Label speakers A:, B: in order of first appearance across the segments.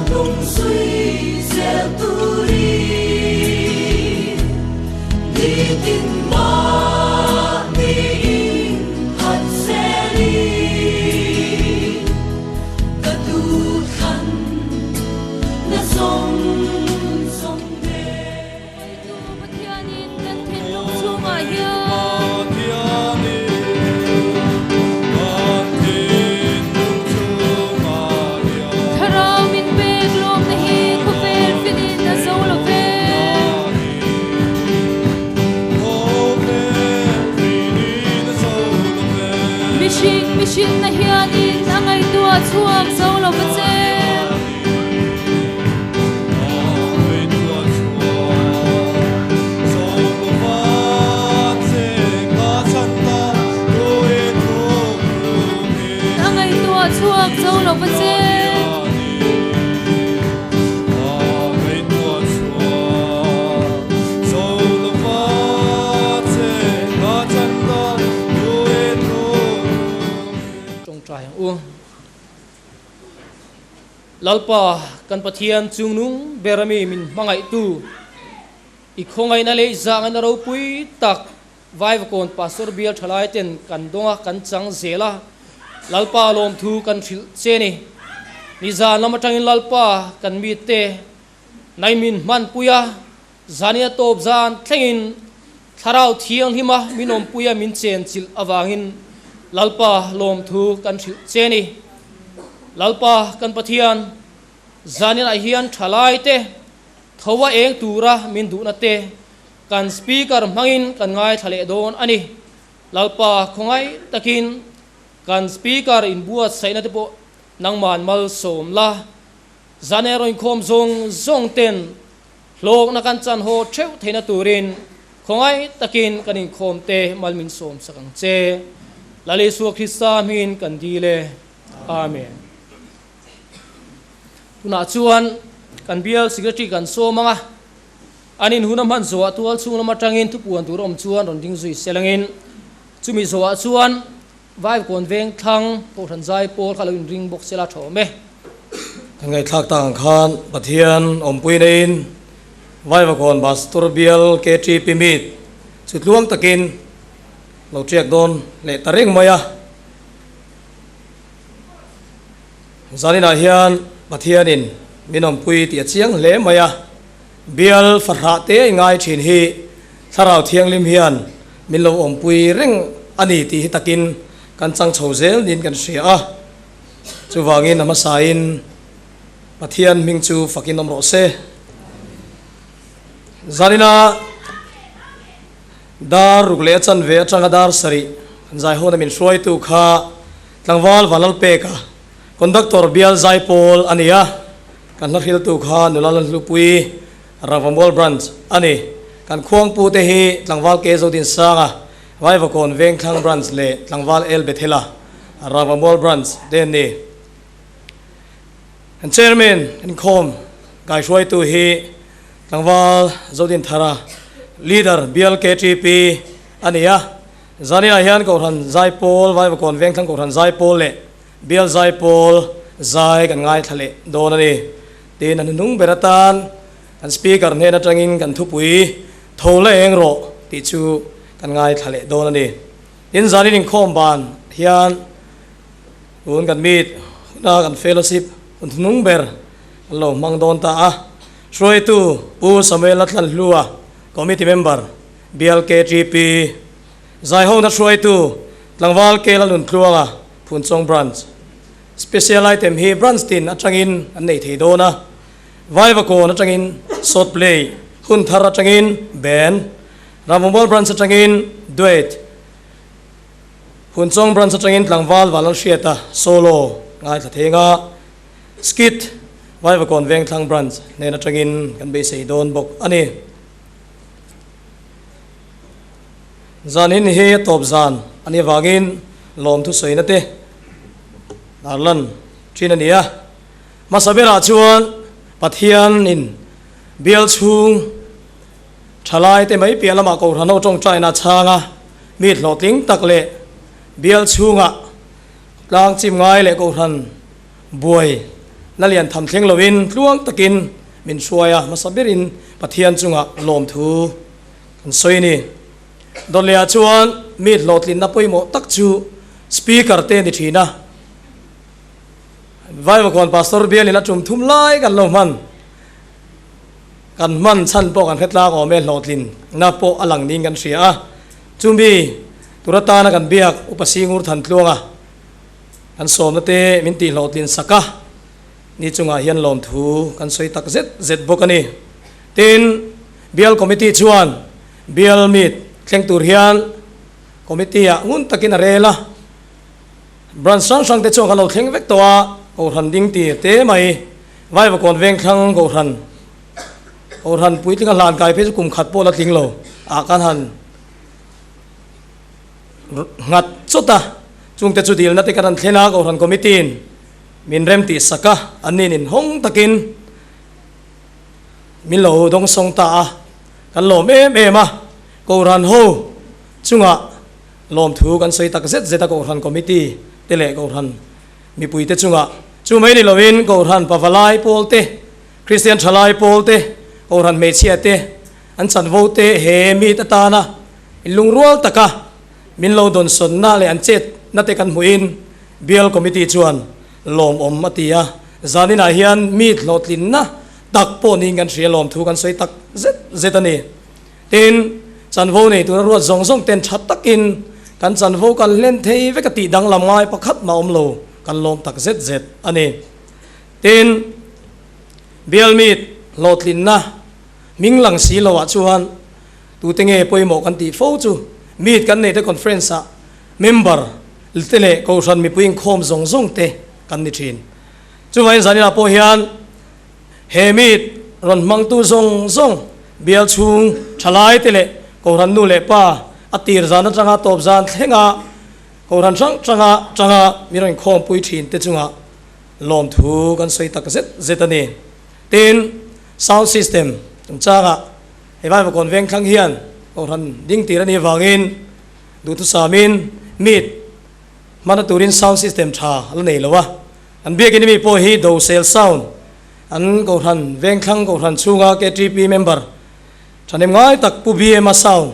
A: hnung zui zel turin nitin mahni inphat zelin ka duhthlan na zawng zawng nen.
B: Hruaitu Pathianin kan thinlung chhungah hian. Thlarau min pek lawmna hi khawvel finin a zo lo ve. Mihring mihrinna hianin a ngaihtuah chhuak zo lo va che. A ngaihtuah chhuak zo lo va che.
C: Tawngtai ang u. Lalpa, kan Pathian chungnung ber ami min hmangaihtu, i khawngaihna leh i zahngaihna ropui tak Vaivakawn Pastor Bial thalai ten kan dawng a, kan chang zel a, Lalpa lawmthu kan hrilh che ni. Nizan lam atangin Lalpa kan mite nai min hmanpui a, zania tawp zan thlengin Thlarau Thianghlima min awmpui a min chenchilh avangin Lalpa lawmthu kan hrilh che ni. Lalpa kan Pathian, zaninah hian thalaite tho a eng tura min duhna te kan speaker hmangin kan ngaithla leh dawn a ni. Lalpa khawngaih takin kan speaker inbuatsaihna te pawh nangman malsawm la, zan erawh inkhawm zawng zawng ten Hlawkna kan chan haw theuh theihna turin khawngaih takin kan inkhawmte mal min sawmsak ang che. Lal Isua Krista hmingin kan dil e. Amen. Tunah chuan kan bial Secretary kan sawm ang a, an inhun a hman zawhah tual chhung lam atangin thupuan tur awm chuan rawn ding zui selangin chumi zawhah chuan Vaivkawn veng thlang Kohhran zai pawl kha lo inring bawk sela tha awm e.
D: Kan ngaihthlak tak ang khan Pathian awmpui neiin Vaivakawn Pastor Bial KTP Meet chu tluang takin lo tiak dawn leh ta reng mai a. Zaninah hian Pathianin min awmpui tih a chiang hle mai a. Bial fahrah te i ngai thin hi Thlarau Thianghlim hian min lo awmpui reng a ni tih hi takin kan chang chho zel niin kan hria a. Chuvangin a hmasain Pathian hming chu fakin awm rawh se. Zanina dar ruk leh a chanve atanga dar sarih kan zaihawna min hruaitu kha tlangval Vanlalpeka Conductor bial zaipawl a ni a. Kan hla hriltu kha nula Lalhlupui, Rangvamual Branch a ni. Kan khuangpu te hi Tlangval Ke Zodinsanga, Vaivakawn Vengthlang Branch leh Tlangval El Bethela, Rangvamual Branch te an ni. Kan Chairman inkhawm kaihruaitu hi Tlangval Zodinthara, Leader Bial KTP a ni a. Zaninah hian Kohhran Zaipawl, Vaivakawn Vengthlang Kohhran Zaipawl leh Bial zai pawl zai kan ngaithla leh dawn a ni. Tin, a hnuhnung ber atan kan Speaker hnen atangin kan thupui tho la eng rawh tih chu kan ngaithla leh dawn a ni. Tin, zanin inkhawm ban hian tun kan meet huna kan fellowship hun hnuhnung ber kan lo hmang dawn ta a. Hruaitu Pu Samuel Latlanhlua, Committee Member, Bial KTP, Zaihawna hruaitu Tlangval Kela Nuntluanga, Phunchawng Branch. Special item hi branch tin atangin an nei thei dawn a, Vaivakawn atangin Short Play, Hunthar atangin Band, Ramvawmbawl Branch atangin Duet, Phunchawng Branch atangin Tlangval Vanlalhriata Solo ngaithla thei anga Skit, Vaivakawn Vengthlang Branch hnen atangin kan beisei dawn bawk a ni. Zanin hi a tawp zan a nih avangin lawmthu sawina te darlan thin a ni a. Hmasa berah chuan Pathianin bial chhung thalai te mai piah lamah Kohhran ho tawngtaina chhanga mi hlawhtling tak leh bial chhungah tlang chim ngai leh Kohhran buai na lian tham thleng loin tluang takin min hruai a, hmasa berin Pathian chungah lawmthu kan sawi a ni. Dawtleah chuan mi hlawhtlinna pawimawh tak chu Speaker te ni thin a, Vaivakawn Pastor bialin a tum thum lai kan lo hman. Kan hman chhan pawh kan hre tlak awm e, hlawhtlinna pawh a lang niin kan hria a. Chumi tur atana kan biak Upa Singur Thantluanga kan sawmna te min tih hlawhtlin sak a, ni chungah hian lawmthu kan sawi tak zet zet bawk a ni. Tin, Bial Committee chuan Bial Meet thleng tur hian Committee-ah ngun takin a rel a. Branch hrang hrang te chuan kan lo thleng vek tawh a, Kohhran ding tir te mai, Vaivakawn Vengthlang Kohhran, Kohhran puitlinga hlan kai phei chu kum khat pawh la tling lo ah kan han nghat chawt a, chungte chu dilna te kan han thlen a, Kohhran Committee in min rem tih sak a, an nin inhawng takin min lo dawngsawng ta a, kan lawm em em a, Kohhran ho chungah Lawmthu kan sawi tak zet zet a Kohhran Committee te leh Kohhran mipui te chungah chu mai ni lovin Kohhran Pavalai pawl te, Kristian Thalai pawl te, Kohhran hmeichhia te an chanvo te he meet atana inlungrual taka min lo dawnsawnna leh an chetna te kan hmuhin Bial Committee chuan lawmawm a ti a, zaninah hian meet hlawhtlinna tak pawh niin kan hria lawmthu kan sawi tak zet zet a ni. Tin, chanvo nei tura ruat zawng zawng ten tha takin kan chanvo kan hlen thei vek a tih danglam ngai pakhat mah awm lo, kan lawm tak zet zet a ni. Tin, bial meet hlawhtlinna hming lang si loah chuan tute nge pawimawh kan tih fo chu meet kan neite conference ah member te leh kohhran mipui inkhawm zawng zawng te kan ni thin. Chuvangin zaninah pawh hian He meet rawn hmangtu zawng zawng, bial chhung thalai te leh Kohhran nu leh pa a tir zan atanga tawp zan thlenga Kohhran hrang hranga tanga min rawn khawmpui thin te chungah lawmthu kan sawi tak zet zet a ni. Tin, sound system chungchangah hei Vaivakawn Vengthlang hian Kohhran ding tir a nih avangin duhthusamin meet hmana turin sound system tha la nei lo a. An biakin mi pawh hi Dosel Sound an Kohhran Vengthlang Kohhran chhunga ktp member thahnem ngai tak Pu BM-a sound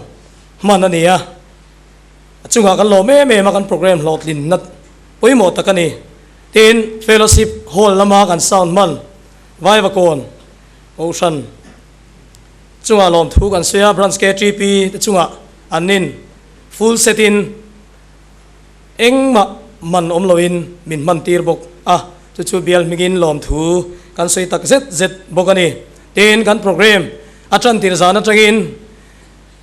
D: hman a ni a. A chungah kan lawm em em a, kan program hlawhtlinna pawimawh tak a ni. Tin, Fellowship Hall lama kan sound hman Vaivakawn Kohhran chungah lawmthu kan sawi a, Branch ktp te chungah an nin full set in Engmah man awm loin min hman tir bawk a, chu chu bial hmingin lawmthu kan sawi tak zet zet bawk a ni. Tin, kan program a tan tir zan atangin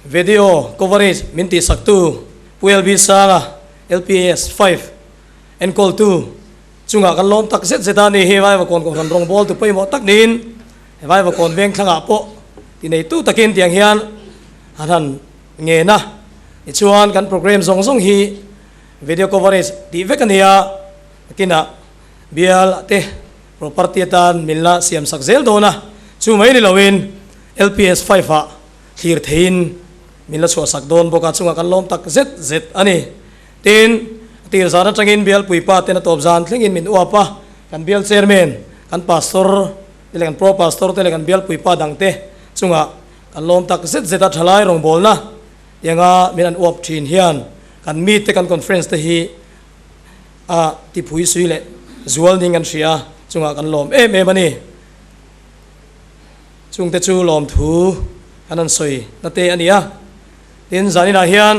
D: video coverage min tihsaktu Pu LB Sanga, LPS 5, enkawltu chungah kan lawm tak zet zet a ni hi. Vaivakawn Kohhran rawngbawltu pawimawh tak niin Vaivakawn Vengthlangah pawh tineitu takin tiang hian an han ngen a, tichuan kan program zawng zawng hi video coverage tih vek a ni a, nakinah bial te property atan min la siam sak zel dawn a, chu mai ni loin LPS 5 ah thlir theiin min la chhuah sak dawn bawk a, chungah kan lawm tak zet zet a ni. Tin, a tir zan atangin bial puipa ten a tawp zan thlengin min uap a, kan bial chairman, kan pastor te leh kan pro pastor te leh kan bial puipa dang te chungah Kan lawm tak zet zet a thalai rawngbawlna tianga min an uap thin hian kan meet te kan conference te hi a tiphui sui leh zual ning kan hria chungah kan lawm em em a ni. Chungte chu lawmthu kan han sawi na te a ni a. Tin, zaninah hian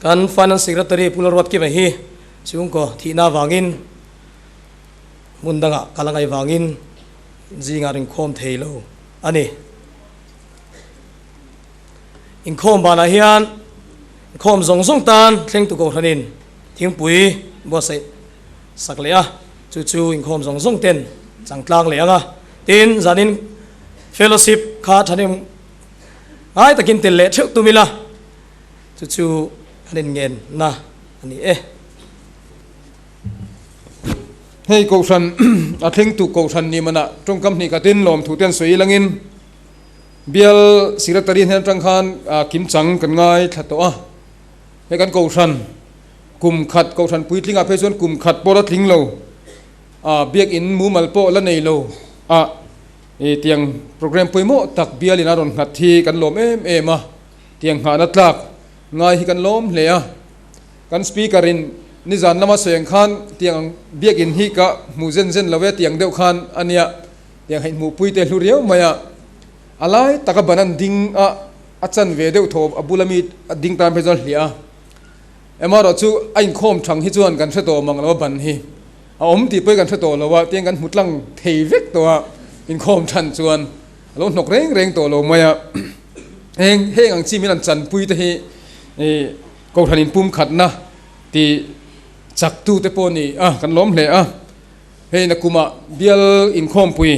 D: kan Finance Secretary Pu Lalruatkima hi chhungkaw thihna avangin hmun dangah kal a ngaih vangin zingah rinkhawm thei lo a ni. Inkhawm banah hian inkhawm zawng zawng tan thlengtu Kohhranin thingpui buatsaih sak leh a, chu chu inkhawm zawng zawng ten changtlang leh ang a. Tin, zanin fellowship kha thahnem ngai takin tel leh theuh tum ila, chu chu kan inngenna a ni e.
E: Hei Kohhran a thlengtu Kohhran ni manah tawngkam hnih khatin lawmthu te an sawi langin Bial Secretary hnen atang khan kimchang kan ngaithla tawh a. Hei kan Kohhran kum khat Kohhran puitlingah phei chuan kum khat pawh la tling lo. A biakinn mumal pawh la nei lo a, i tiang program pawimawh tak bialin a rawn nghat hi kan lawm em em a, tiang nghahna tlak ngai hi kan lawm hle a. Kan speaker in nizan lama sawi ang khan tiang ang biakinn hi ka hmu zen zen lo e tiang deuh khan a nia, tiang haih hmuhpui te hlu riau mai a. A lai taka ban an ding a, a chan ve deuh thaw a bula mi a ding tan phei chuan hliah a. Emarawh chu a inkhawm thang hi chuan kan hre tawh mang lo a ban hi. A awm tih pawh hi kan hre tawh lo a, tiang kan hmu tlang thei vek tawh a, inkhawm than chuan a lo hnawk reng reng tawh lo mai a. Heng heng ang chi min an chanpui te hi ih Kohhran inpumkhatna tih chak tu te pawh ni a, kan lawm hle a. Hei nakumah bial inkhawmpui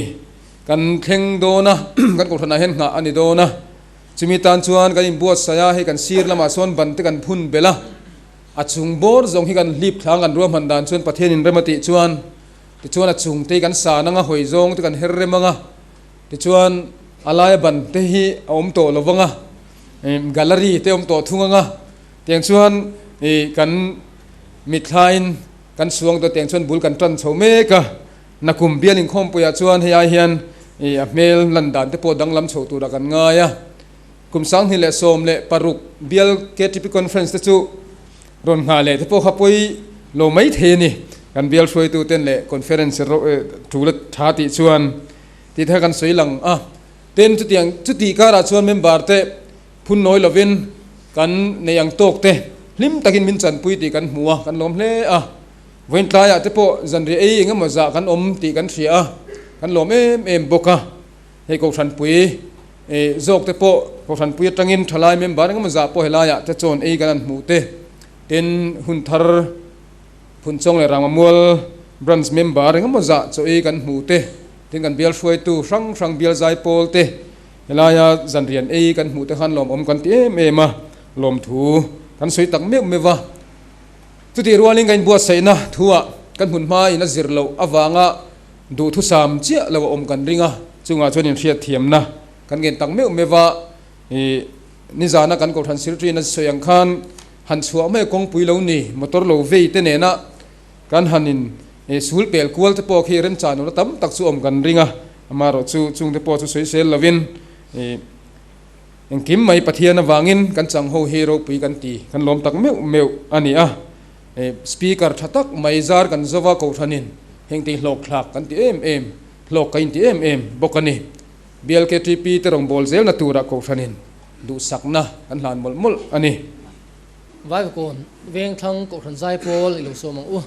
E: kan thleng dawn a, kan Kohhranah hian nghah a ni dawn a. Chumi tan chuan kan inbuatsaih a, hei kan sir lamah sawn ban te kan phun belh a, a chung bawr zawng hi kan hlip thla ang kan ruahman dan chuan Pathian in rem a tih chuan tichuan a chung te hi kan san ang a, hawi zawng te kan her rem ang a, tichuan a laia ban te hi a awm tawh lo vang a, gallery te awm tawh thung ang a, tiang chuan ih kan mithlain kan suang tawh tiang chuan bul kan tan chho mek a, Nakum bial inkhawmpuiah chuan hei ai hian ih a hmel lan dan te pawh danglam chho turah kan ngai a. Kum 2016 bial KTP Conference te chu rawn nghah leh te pawh kha pawi lo mai thei a ni. Kan bial hruaitu ten leh conference tul a tha tih chuan tih te kha kan sawi lang a. Tin chutiang chutih karah chuan member te phun nawi lovin kan nei ang tawk te hlim takin min chanpui tih kan hmu a, kan lawm hle a. Vawiin tlaiah te pawh zanriah ei eng emaw zah kan awm tih kan hria a, kan lawm em em bawk a. Hei Kohhranpui zawk te pawh Kohhranpui atangin thalai member eng emaw zah pawh helaiah te chawn ei kan han hmuh te, tin hun thar Phunchawng leh Rangmamual branch member eng emaw zah chaw ei kan hmuh te, tin kan bial hruaitu hrang hrang bial zaipawl te helaia zanrian ei kan hmuh te khan lawmawm kan ti em em a, lawmthu kan sawi tak meuh meuh va. Chutih rualin ka inbuatsaihna thuah kan hmun hmain a zir loh avanga duhthusam chiah lo a awm kan ring a, chungah chuan inhriatthiamna kan ngen tak meuh meuh a, ih nizana kan Kohhran Secretary-in a sawi ang khan han chhuah mai kawngpui lo ni, motor lo vei te nena kan han in sul pel kual te pawh khi remchan lohna tam tak chu awm kan ring a, amaherawh chu chungte pawh chu sawisel lovin ih. Engkim mai Pathian avangin kan chang ho hi ropui kan ti, kan lawm tak meuh meuh a ni a. Speaker tha tak mai zar kan zova Kohhranin hengte hlawk thlak kan ti em em, hlawk ka inti em em bawk a ni. BLKTP te rawngbâwl zelna tura Kohhranin duhsakna kan hlan mawlh mawlh a ni.
C: Vaivakawn Vengthlang Kohhran Zaipawl i lo sawm ang u.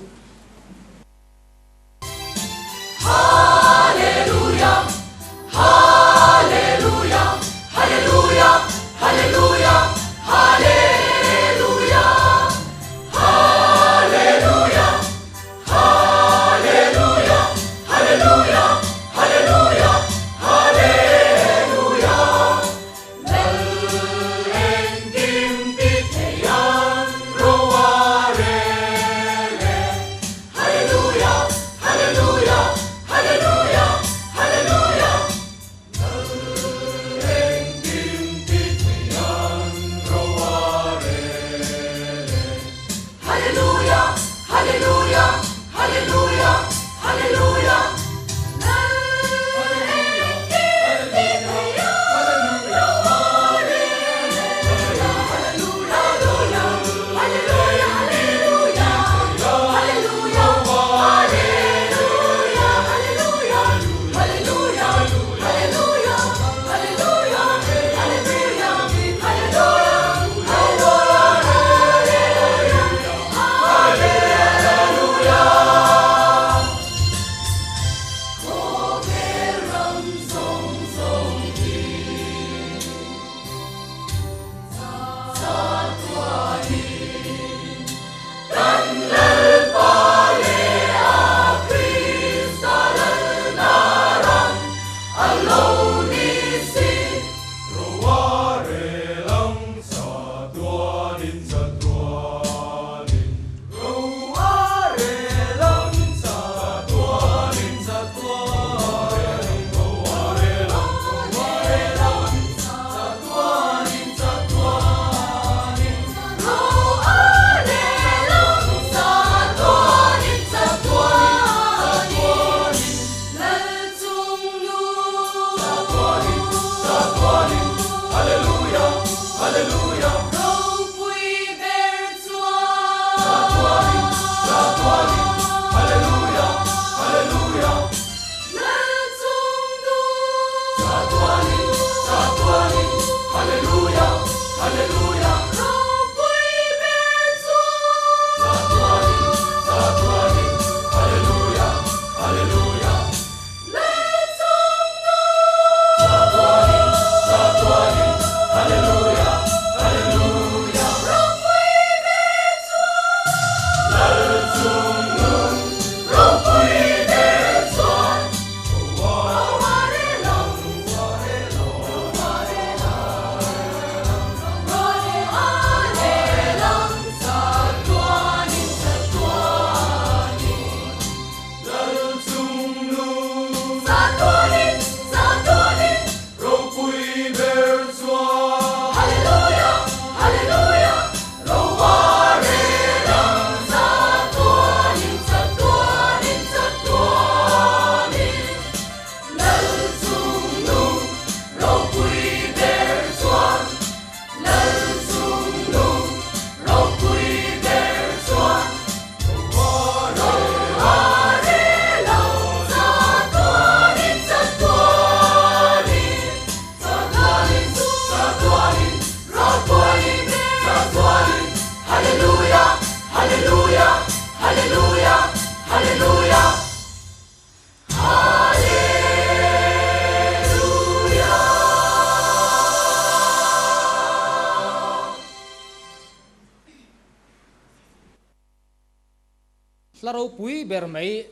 C: Hla ropui ber mai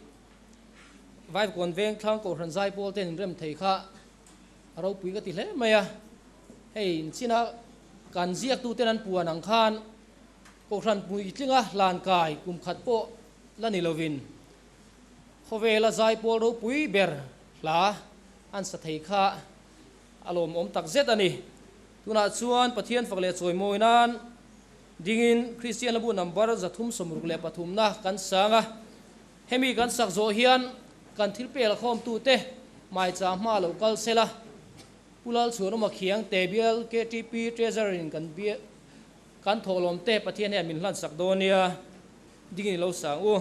C: Vaivakawn veng thlang Kohhran Zaipawl ten inrem thei kha a ropui ka ti hle mai a. Hei inchina kan ziaktu ten an puan ang khan Kohhran puitlinga hlan kai kum khat pawh la ni lovin khawvela Zaipawl ropui ber hla an sa thei kha a lawmawm tak zet a ni. Tunah chuan Pathian fak leh chawimawi nan dingin Kristian Hlabu number 363 na kan sang a. Hemi kan sak zawh hian kan thil pek khawmtute maichang hma lo kal sela, Pu Lalchhuanawma Khiang te bial KTP Treasurer in kan kan thawhlawmte Pathian hian min hlan sak dawn nia, dingin i lo sang u.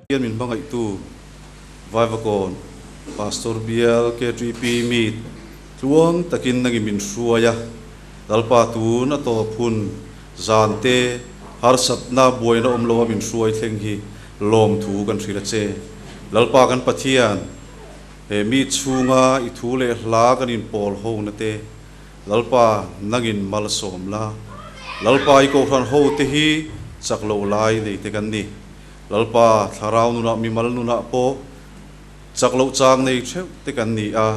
F: Pathian min hmangaihtu Vaivakawn Pastor Bial KTP Meet tluang takin nangin min hruai a, Lalpa tun a tawp hun zan te harsatna buaina awm loa min hruai thleng hi Lawmthu kan hrilh a che. Lalpa kan Pathian, he mi chhunga i thu leh hla kan inpawl ho na te, Lalpa nangin mal sawm la. Lalpa i kohhran ho te hi chak lo lai nei te kan ni. Lalpa thlarau nunah mimal nunah pawh chak loh chang nei theuh te kan ni a.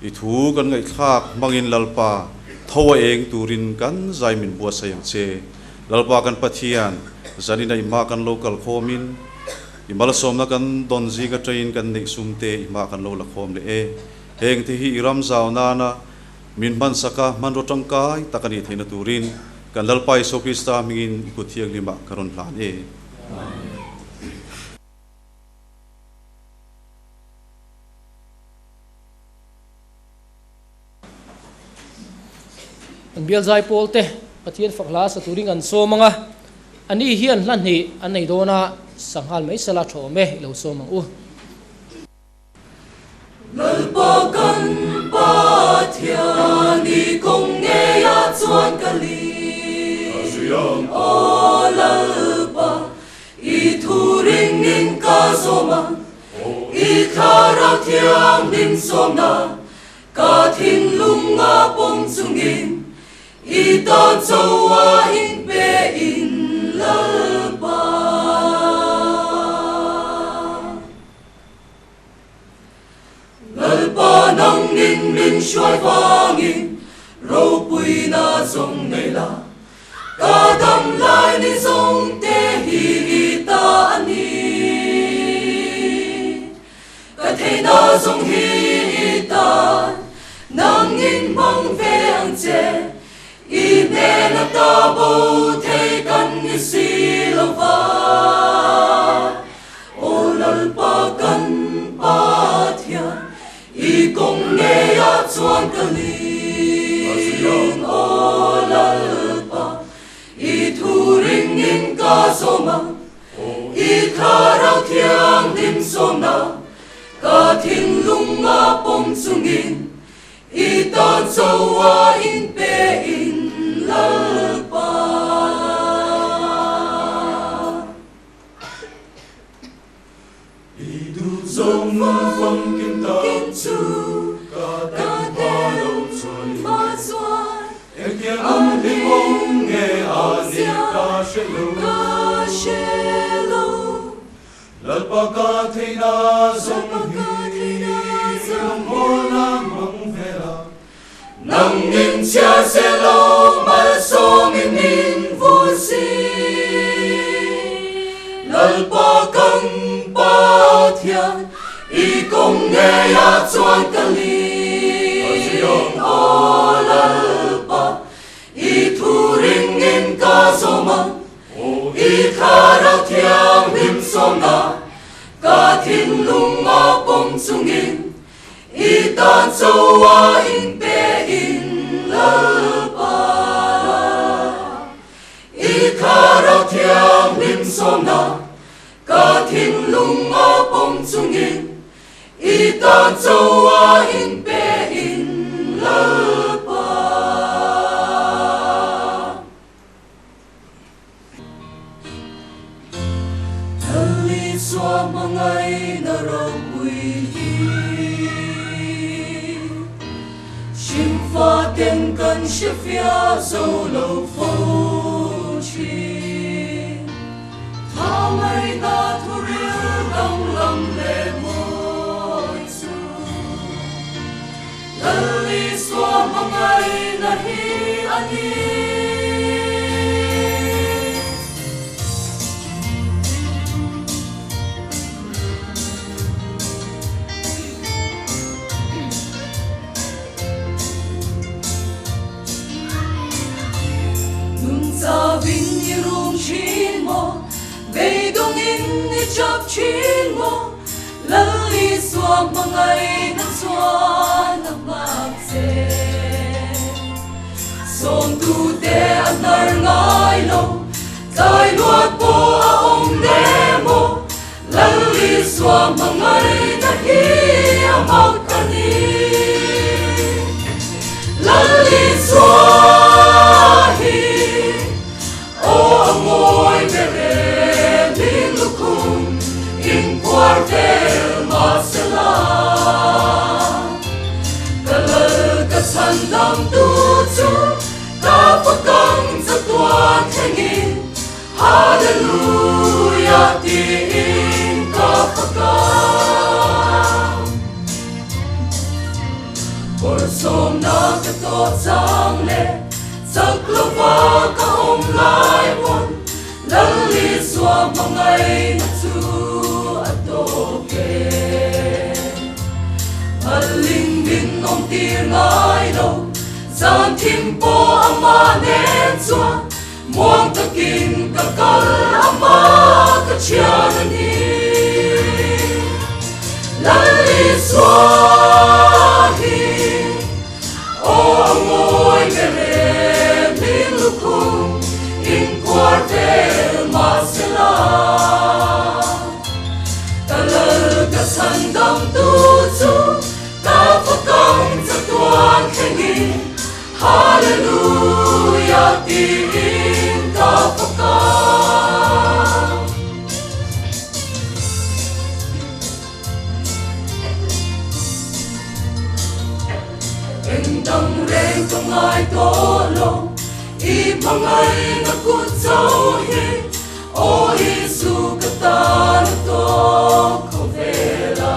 F: I thu kan ngaihthlak hmangin Lalpa tho a eng turin kan zai min buatsaih ang che. Lalpa kan Pathian, zanin a i hma kan lo kal khawmin, i malsawmna kan dawn zing atangin kan neih sum te i hma kan lo la khawm leh e. Heng te hi i ram zau nana min hmansak a, hmanraw tangkai tak a nih theihna turin kan Lalpa Isua Krista hmingin i kut thianghlimah ka rawn hlan e. Amen.
C: An bial zai pawl te Pathian fak hla sa turin an sawm ang a, ani hian hla hnih an nei dawn a, sanghal mai sela tha awm e, i lo sawm ang u.
A: Lalpa kan Pathian i kawng ngeia chuan ka ling, Aw Lalpa i thu ringin ka zawm a, I thlarau thianghlim sawmna ka thinlung a pawm chungin i tan chaw a inpe in Lalpa. Lalpa nangin min hruai vangin ropuina zawng nei la. Ka dam lai ni zawng te hi i ta a ni. Ka theihna zawng hi i ta, nangin hmang ve ang che. I hnena ta bo thei kan ni si lo va. Aw Lalpa kan Pathian, I kawng ngeiah chuan ka ling, Aw Lalpa, i thu ringin ka zawm a, I thlarau thianghlim sawmna ka thinlung a pawm chungin, I tan chaw a inpe in Lalpa.
G: I duh zawng famkim tak chu ka den hma lo chuan engtiang ang hlimawm nge a nih ka hre lo. Lalpa ka theihna zawng hi rawngbawlna hmang vela.
A: Nangin chhia se lo malsawmin min vur si. Lalpa kan Pathian i kawng ngeiah chuan ka ling. Aw Lalpa, i thu ringin ka zawm ang, i thlarau thianghlim sawmna ka thinlung a pawm chungin. I tan chaw a inpe in Lalpa I thlarau thianghlim sawmna ka thinlung a pawm chungin I tan chaw a inpe in Lalpa. Lali chua hmangaihna ropui hi Hrimfa ten kan hre fiah zo lo fo thin. Hmangaihna thuril danglam leh mawi chu Lali chua hmangaihna hi a ni. Nun chavin i rum thin maw, beidawngin i chap thin maw, Lal Isua hmangaihna chuan a hmak che. Sawmtute a hnar ngai lo, tlai luat pawh a awm nem aw, Lal Isua hmangaihna hi a hmak a ni. Lal Isua hi aw a ngawi ber e, min lukhum. chhandam tu chu ka fakang chatuan thlengin Hallelujah tiin ka fakang. Bawrhsawmna ka tawh chang leh chak lova ka awm lai pawn Lal Isua hmangaihna chu a tawp e. Nghalling min awm tir ngai lo, zan thim pawh amah nen chuan muang takin ka kal amah ka thian a ni. Lal Isua hi Aw a ngawi ber e min lukhum inkuar vel mahsela ka lal ka chhan dam tu chu ka fakang chatuan thlengin Hallelujah tiin ka fakang. Eng dang reng ka ngai tawh lo, i hmangaihna kut chauh hi, Aw Isu ka tan a tawk khawvel a.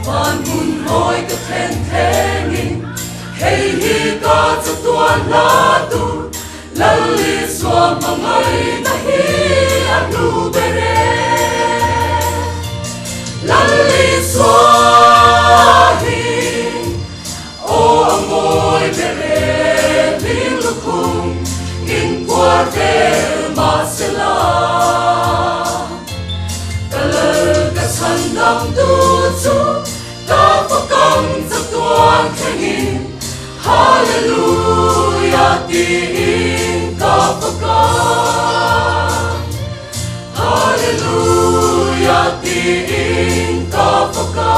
A: Van hmun mawi ka thlen thlengin, hei hi ka chatuan hla tur, Lal Isua hmangaihna hi a hlu ber e. Lal Isua hi aw a mawi ber e, hlim lukhum inkuar vel mahsela. Ka lal ka chhandam tu chu ka fakam chatuan thlengin Hallelujah tiin ka faka Hallelujah tiin ka faka.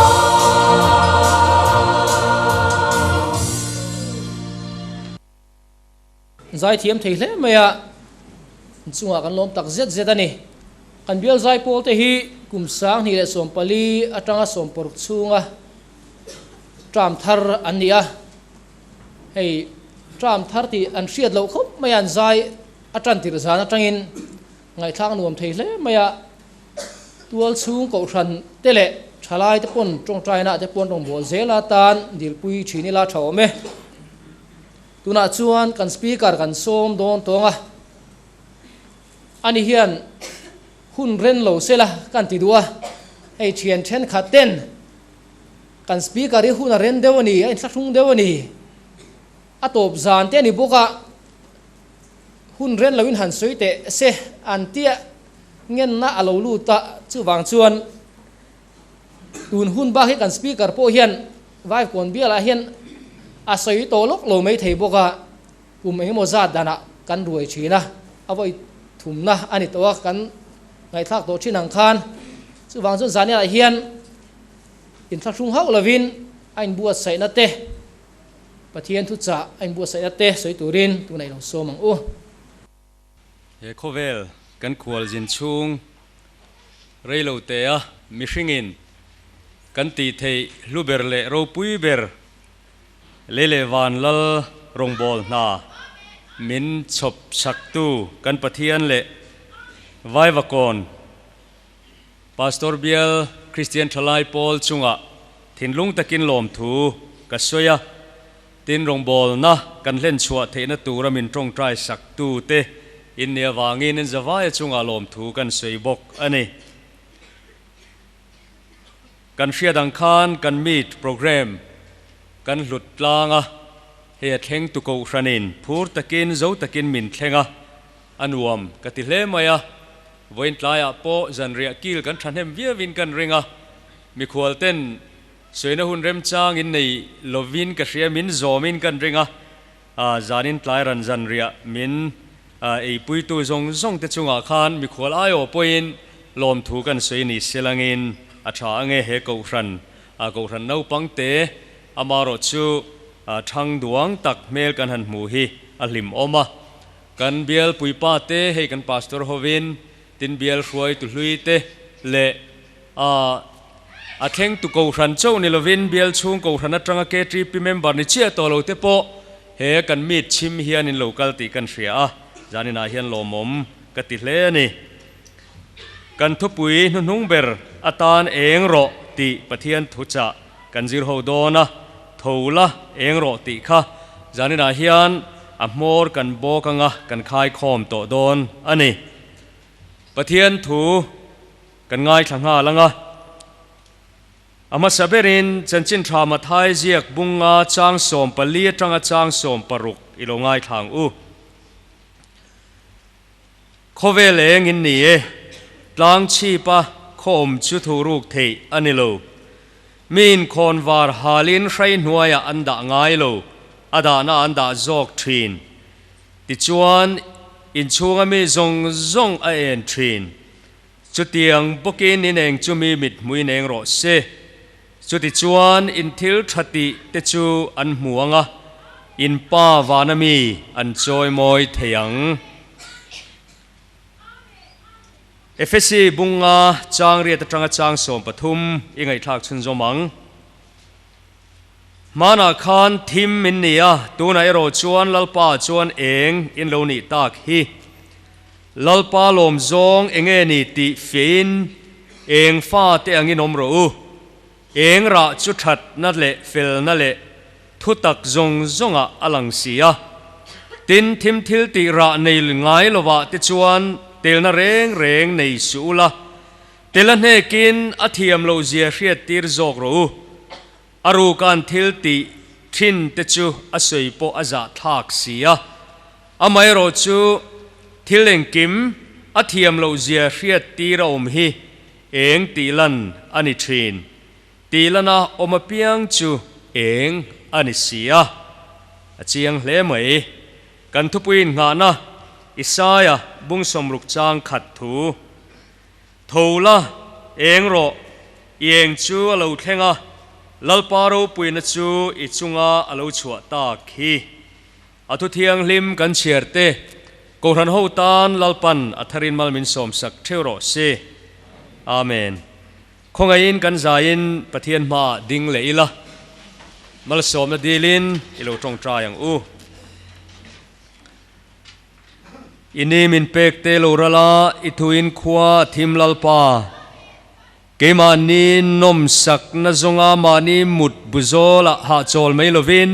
C: Zaithiam thei hle mai a, inchungah kan lawm tak zet zet a ni. Kan bial zaipawl te hi kum 2014 atanga 16 chhunga Term thar an ni a, hei term thar tih an hriat loh khawp mai a, an zai a tan tirh zan atangin ngaihthlak nuam thei hle mai a, tual chhung kohhran te leh thalai te pawn tawngtaina te pawn rawngbâwl zel atan dilpui thin ila tha awm e. Tunah chuan kan speaker kan sawm dawn tawng a, ani hian hun ren lo sela kan ti duh a, hei thian thenkhat ten Kan speaker hi hun a ren deuh a ni, a inthlahrung deuh a ni. A tawp zan te a ni bawk a, hun ren loin han sawi teh se an tia ngenna a lo lut a, chuvang chuan tun hun bak hi kan speaker pawh hian Vaivkawn bialah hian a sawi tawh lawk lo mai thei bawk a, kum engemaw zat danah kan ruai thin a, a vawi thumna a ni tawh a, kan ngaihthlak tawh thin ang khan chuvang chuan zaniah hian Inthlahrung hauh lovin a inbuatsaihna te, Pathian thuchah a inbuatsaihna te sawi turin tunah i lo sawm ang u.
H: He khawvel kan khualzin chhung reilo tea mihringin kan tih theih hlu ber leh ropui ber lei leh van lal rawngbâwl hna min chhawp chaktu kan Pathian leh Vaivakawn Pastor Bial Kristian Thalai Pawl chungah thinlung takin lawmthu ka sawi a, tin rawngbawlna kan hlen chhuah theihna tura min tawngtai saktu te in nih avangin in zavaia chungah lawmthu kan sawi bawk a ni. Kan hriat ang khan kan meet program kan hlut tlang a, hei a thleng tu kohhranin phur takin zo takin min thleng a, a nuam ka ti hle mai a. Vawiin tlaiah pawh zanriah kil kan thahnem viauin kan ring a, mikhual ten suaina hun remchang in nei lovin ka hria min zawmin kan ring a, zanin tlai ran zanriah min eipuitu zawng zawng te chungah khan mikhual aiawh pawhin lawmthu kan sawi ni selangin a tha ange he kohhran kohhran naupang te amarawh chu thang duang tak hmel kan han hmu hi a hlimawm a. Kan bial puipa te, hei kan pastor hovin, tin bial hruaitu hlui te leh a A thleng tu Kohhran chauh ni lovin bial chhung Kohhran atanga KTP member ni chiah tawh lo te pawh he kan meet chhim hian in lo kal tih kan hria a, zaninah hian lawmawm ka ti hle a ni. Kan thupui hnuhnung ber atan eng rawh tih Pathian thuchah kan zir ho dawn a, tho la eng rawh tih kha zaninah hian a hmawr kan bawk anga kan khaikhawm tawh dawn a ni. Pathian thu kan ngaithla nghal ang a. A hmasa berin Chanchin Tha Mathai ziak bunga chang 14 atanga chang 16 i lo ngaithla ang u. Khawvel eng in ni e, tlang chhipa khaw awm chu thu ruk theih a ni lo. Mi inkhawn var halin hrai hnuaiah an dah ngai lo, a dahna an dah zawk thin. Tichuan, inchhunga mi zawng zawng a en thin. Chutiang bawkin in eng chu mi mit hmuin eng rawh se. Chutichuan in thil tha tih te chu an hmu ang a, in pa vana mi an chawi mawi thei ang. Efesi bunga chang riat atanga chang 13 i ngaihthlak chhunzawm ang. Hmanah khan thim in ni a, tunah erawh chuan Lalpa chuan eng in lo nih tak hi. Lalpa lawm zawng enge ni tih fiahin eng fa te angin awm rawh u. Eng rah chu thatna leh felna leh thutak zawng zawngah a lang si a. Tin, thim thil tih rah nei ngai lovah te chuan telna reng reng nei suh ula, tel a hnekin a thiam loh zia hriat tir zawk rawh u. A rukan thil tih thin te chu a sawi pawh a zah thlak si a. Amaherawh chu thil engkim a thiam loh zia hriat tir a awm hi eng tih lan a ni thin. Tih lana awm apiang chu eng a ni si a. A chiang hle mai. Kan thupuiin nghahna Isaia bung 60 chang khat thu. Tho la, eng rawh, i eng chu a lo thleng a, Lalpa ropuina chu i chunga a lo chhuah tak hi. A thu thianghlim kan chhiar te, Kohhran ho tan Lalpan a tharin mal min sawmsak theuh rawh se. Amen. Khawngaihin kan zaiin Pathian hmaah ding leh ila, malsawmna dilin i lo tawngtai ang u. I ni min pek te lo ral a, i thuin khua a thim Lalpa. Keimahni nawmsakna zawnga mahni mut bu zawlah hahchawl mai lovin,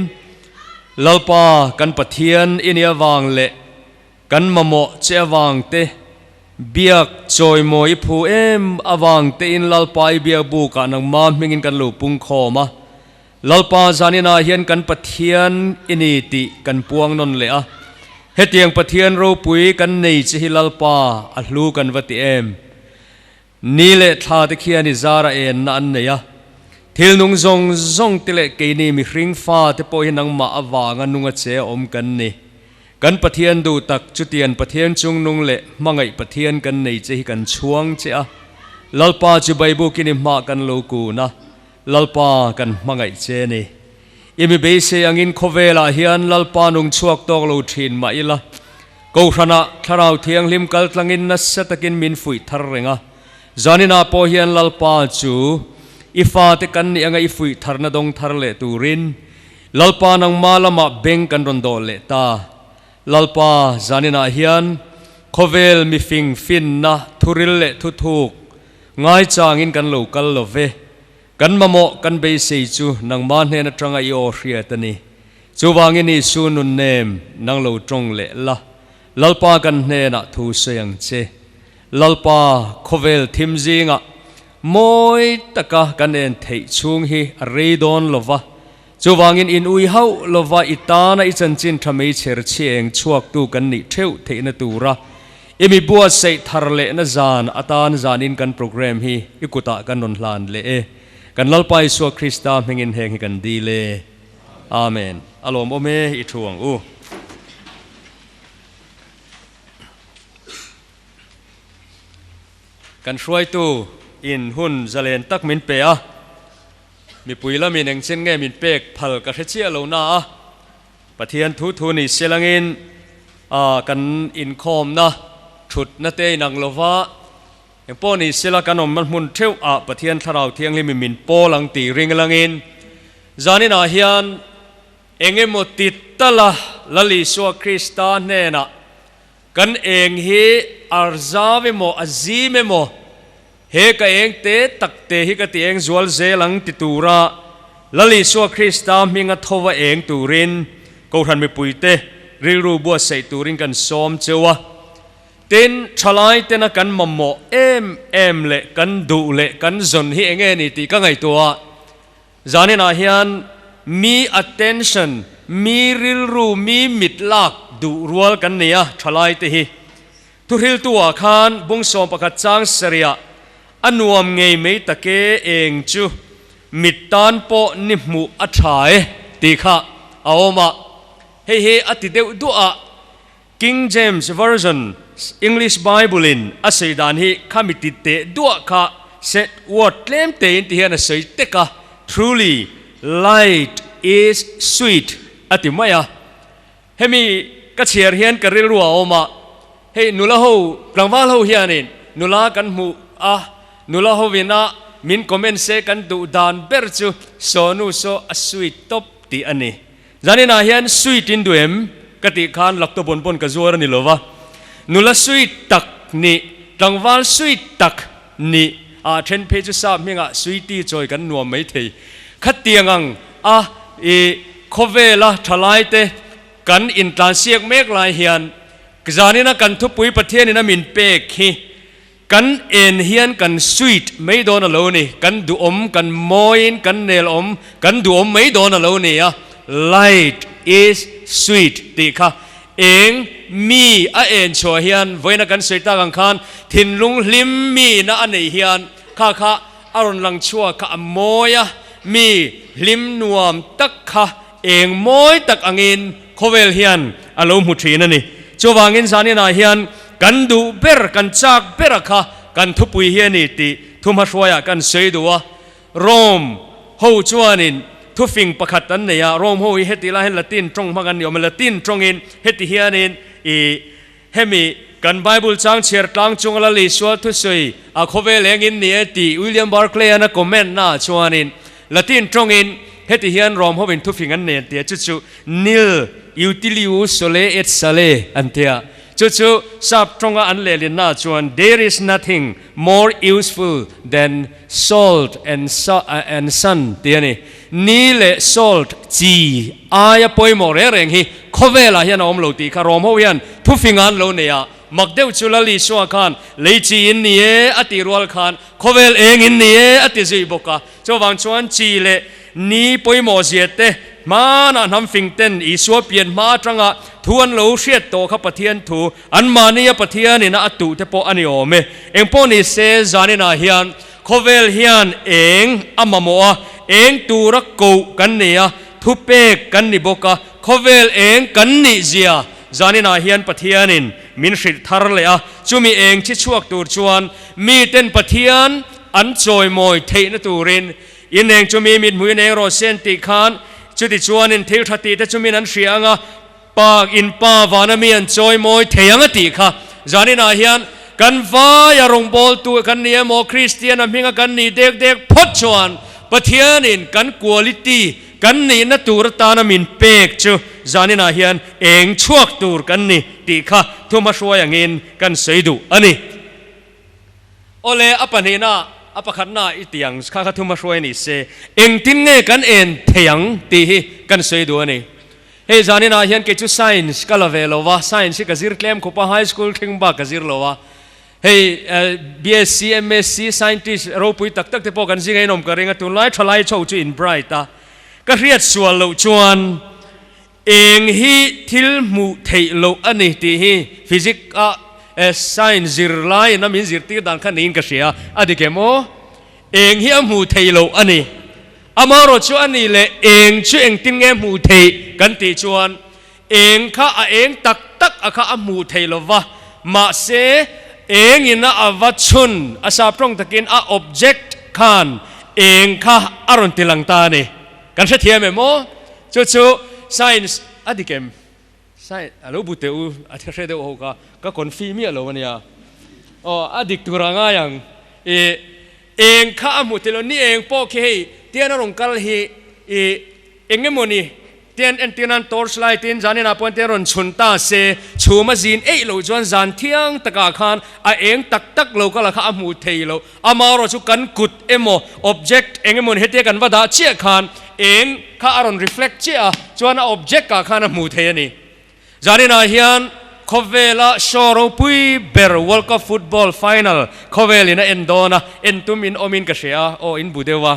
H: Lalpa kan Pathian i nih avang leh kan mamawh che avang te, biak chawimawi i phu em avang tein Lalpa i biak bukah nangma hmingin kan lo pungkhawm a. Lalpa zaninah hian kan Pathian i ni tih kan puang nawn leh a, hetiang Pathian ropui kan nei che hi Lalpa a hlu kan va ti em? Ni leh thla te khian i zar a enna an nei a, thil nung zawng zawng te leh keini mihring fa te pawh hi nangmah avanga nunga che a awm kan ni. Kan Pathian duh tak chutian Pathian chungnung leh hmangaih Pathian kan nei che hi kan chhuang che a, Lalpa chu Baibukin i hmah kan lo kun a, Lalpa kan hmangaih che ni. I mi beisei angin khawvelah hian Lalpa nung chhuak tawk lo thin mah ila, Kohhranah Thlarau Thianghlim kal tlangin nasa takin min fuih thar reng a. Zaninah pawh hian Lalpa chu i fate kan nih anga i fuih tharna dawng thar leh turin Lalpa nangma lamah beng kan rawn dawh leh ta. Lalpa zaninah hian khawvel mifing finna thuril leh thuthuk Ngaichangin kan lo kal lo ve. Kan mamawh kan beisei chu nangmah hnen atanga i aw hriat a ni. Chuvangin Isu nun nem nang lo tawng leh la. Lalpa kan hnenah thu sawi ang che. Lalpa khawvel thim zingah mawi taka kan en theih chhung hi a rei dawn lo va. Chuvangin in ui hauh lova i tana i chanchin tha mei chher chhieng chhuaktu kan nih theuh theihna tura i mi buatsaih thar lehna zan atan zanin kan program hi i kutah kan rawn hlan leh e. Kan Lalpa Isua Krista hmingin heng hi kan dil e. Amen. A lawmawm e i thu ang u. Kan hruaitu in hun zalen tak min pe a. Mipui lamin engchen nge min pek phal ka hre chiah lo na a, Pathian thu thu ni se langin kan inkhawmna thutna te inang lova Engpawh ni sela kan awmna hmun theuh ah Pathian Thlarau Thianghlim in min pawl ang tih ring langin zanin ah hian eng emaw ti tala Lal Isua Krista hnenah kan eng hi a zau emaw a zim emaw he ka eng te tak te hi ka ti eng zual zel ang ti tura Lal Isua Krista hminga thova eng turin Kohhran mipuite rilru buatsaih turin kan sawm cheu a. Tin, thalai tena kan mamawh em em leh kan duh leh kan zawn hi enge ni tih ka ngaihtuah. Zaninah hian mi attention, mi rilru, mi mit lak duh rual kan nei a, thalai te hi. Thuhriltu-ah khan bung 11 chang sarihah a nuam ngei mai take eng chu mit tan pawh ni hmuh a tha e tih kha a awm a. Hei hi a ti deuh duah a. King James Version English Bible in a sawi dan hi khami ti teh duah kha set word tlem tein ti hian a sawi tek a, Truly light is sweet a ti mai a. Hemi ka chhiar hian ka rilru a awm a, hei nula ho tlangval ho hianin nula kan hmuh a, nula hovin a min comment se kan duh dan ber chu sawnu saw a sweet tawp tih a ni. Zaninah hian sweet in duh em? Ka tih khan lakto pawn pawn ka zuar a ni lo va, nula sweet tak nih, tlangval sweet tak nih ah then phei chu sap hmingah sweetie chawi kan nuam mai thei. Khatiang ang a i khawvela thalaite kan intlansiak mek lai hian zanina kan thupui Pathianin a min pek hi Kan en hian kan sweet mai dawn a lo ni, kan duhawm, kan mawiin kan nelawm, kan duhawm mai dawn a lo ni a, light is sweet tih kha eng mi a en chhuah hian vawiina kan sawi tak ang khan thinlung hlim mi na a neih hian kha kha a rawn lang chhuak kha a mawi a, mi hlim nuam tak kha eng mawi tak angin Khawvel hian a lo hmu thin a ni. Chuvangin zaninah hian kan duh ber, kan chak bera kha kan thupui hi a ni tih thuhmahruaiah kan sawi duh a. Rome ho chuanin thufing pakhat an nei a, Rome ho hi heti lai hian Latin tawng hmang an ni awm a, Latin tawngin heti hianin i hemi kan Bible chang chhiar tlang chunga Lal Isua thusawi a khawvel engin ni e tih William Barclay-an a comment naah chuanin Latin tawngin heti hian Rom hovin thufing an nei an ti a, chu chu Nil utilius sole et sale an ti a, chu chu sap tawnga an lehlinnaah chuan There is nothing more useful than salt and and sun tih a ni. Ni leh salt chi aia pawimawh reng reng hi khawvelah hian a awm lo tih kha Rom ho hian thufing an lo nei a, mak deuh chu Lal Isua khan lei chi in ni e a tih rual khan Khawvel eng in ni e a ti zui bawk a. Chuvang chuan chi leh ni pawimawh zia te hmanah hnam fing ten Isua pian hma atanga thu an lo hriat tawh kha Pathian thu anmahnia Pathian ina a tuh te pawh a ni awm e. Eng pawh ni se zaninah hian khawvel hian eng a mamawh a, eng tura koh kan ni a, thupek kan ni bawk a, khawvel eng kan nih zia Zaninah hian Pathianin min hrilh thar leh a, chumi eng chi chhuak tur chuan miten Pathian an chawimawi theihna turin in eng chu mi mithmuh in eng rawh se an tih khan chuti chuanin thil tha tih te chu min an hria ang a, Pa in Pa vana mi an chawimawi thei ang a tih kha. Zaninah hian kan vaia rawngbawltu kan ni emaw Kristian a hminga kan nih dek dek phawt chuan Pathianin kan quality Kan nihna tur atana min pek chu zaninah hian eng chhuak tur kan ni tih kha thuhmahruai angin kan sawi duh a ni. Awle, a pahnihna, a pakhatna i ti ang kha kha thuhmahruai ni se, engtin nge kan en thei ang tih hi kan sawi duh a ni. Hei zaninah hian kei chu science ka la ve lo va, science hi ka zir tlem khawp a, high school thleng bak ka zir lo a. Hei BSc, MSc, scientist ropui tak tak te pawh kan zinga inawm ka ring a, tunlai thalai chho chu in bright a, ka hriat sual loh chuan eng hi thil hmuh theih loh a ni tih hi physics a science zirlaiin a min zirtir dan kha niin ka hria a dik em aw? Eng hi a hmuh theih loh a ni. Amaherawh chu a nih leh eng chu engtin nge hmuh theih kan tih chuan Eng kha a eng tak tak a kha a hmuh thei lo va, mahse eng in a a va chhun a sap tawng takin a object khan eng kha a rawn ti lang ta a ni. Kan hrethiam em aw? Chu chu science a dik em? Science a lo bu teh u a hre deuh ho kha ka confi miah lo a nia. Aw a dik tur a ngai ang. I eng kha a hmu thei lo, ni eng pawh khi hei tian a rawn kal hi i eng emawni tian entir nan torch light in zan inah pawh tian rawn chhun ta se, chhum a zin eih loh chuan zan thiang takah khan a eng tak tak lo kal a kha a hmu thei lo. Amaherawh chu kan kut emaw object eng emawni hetia kan va dah chiah khan eng kha a rawn reflect chiah a, chuan a object ah khan a hmu thei a ni. Zaninah hian khawvela show ropui ber World Cup Football Final khawvelin a en dawn a, en tum in awmin ka hria a, aw in bu deuh a.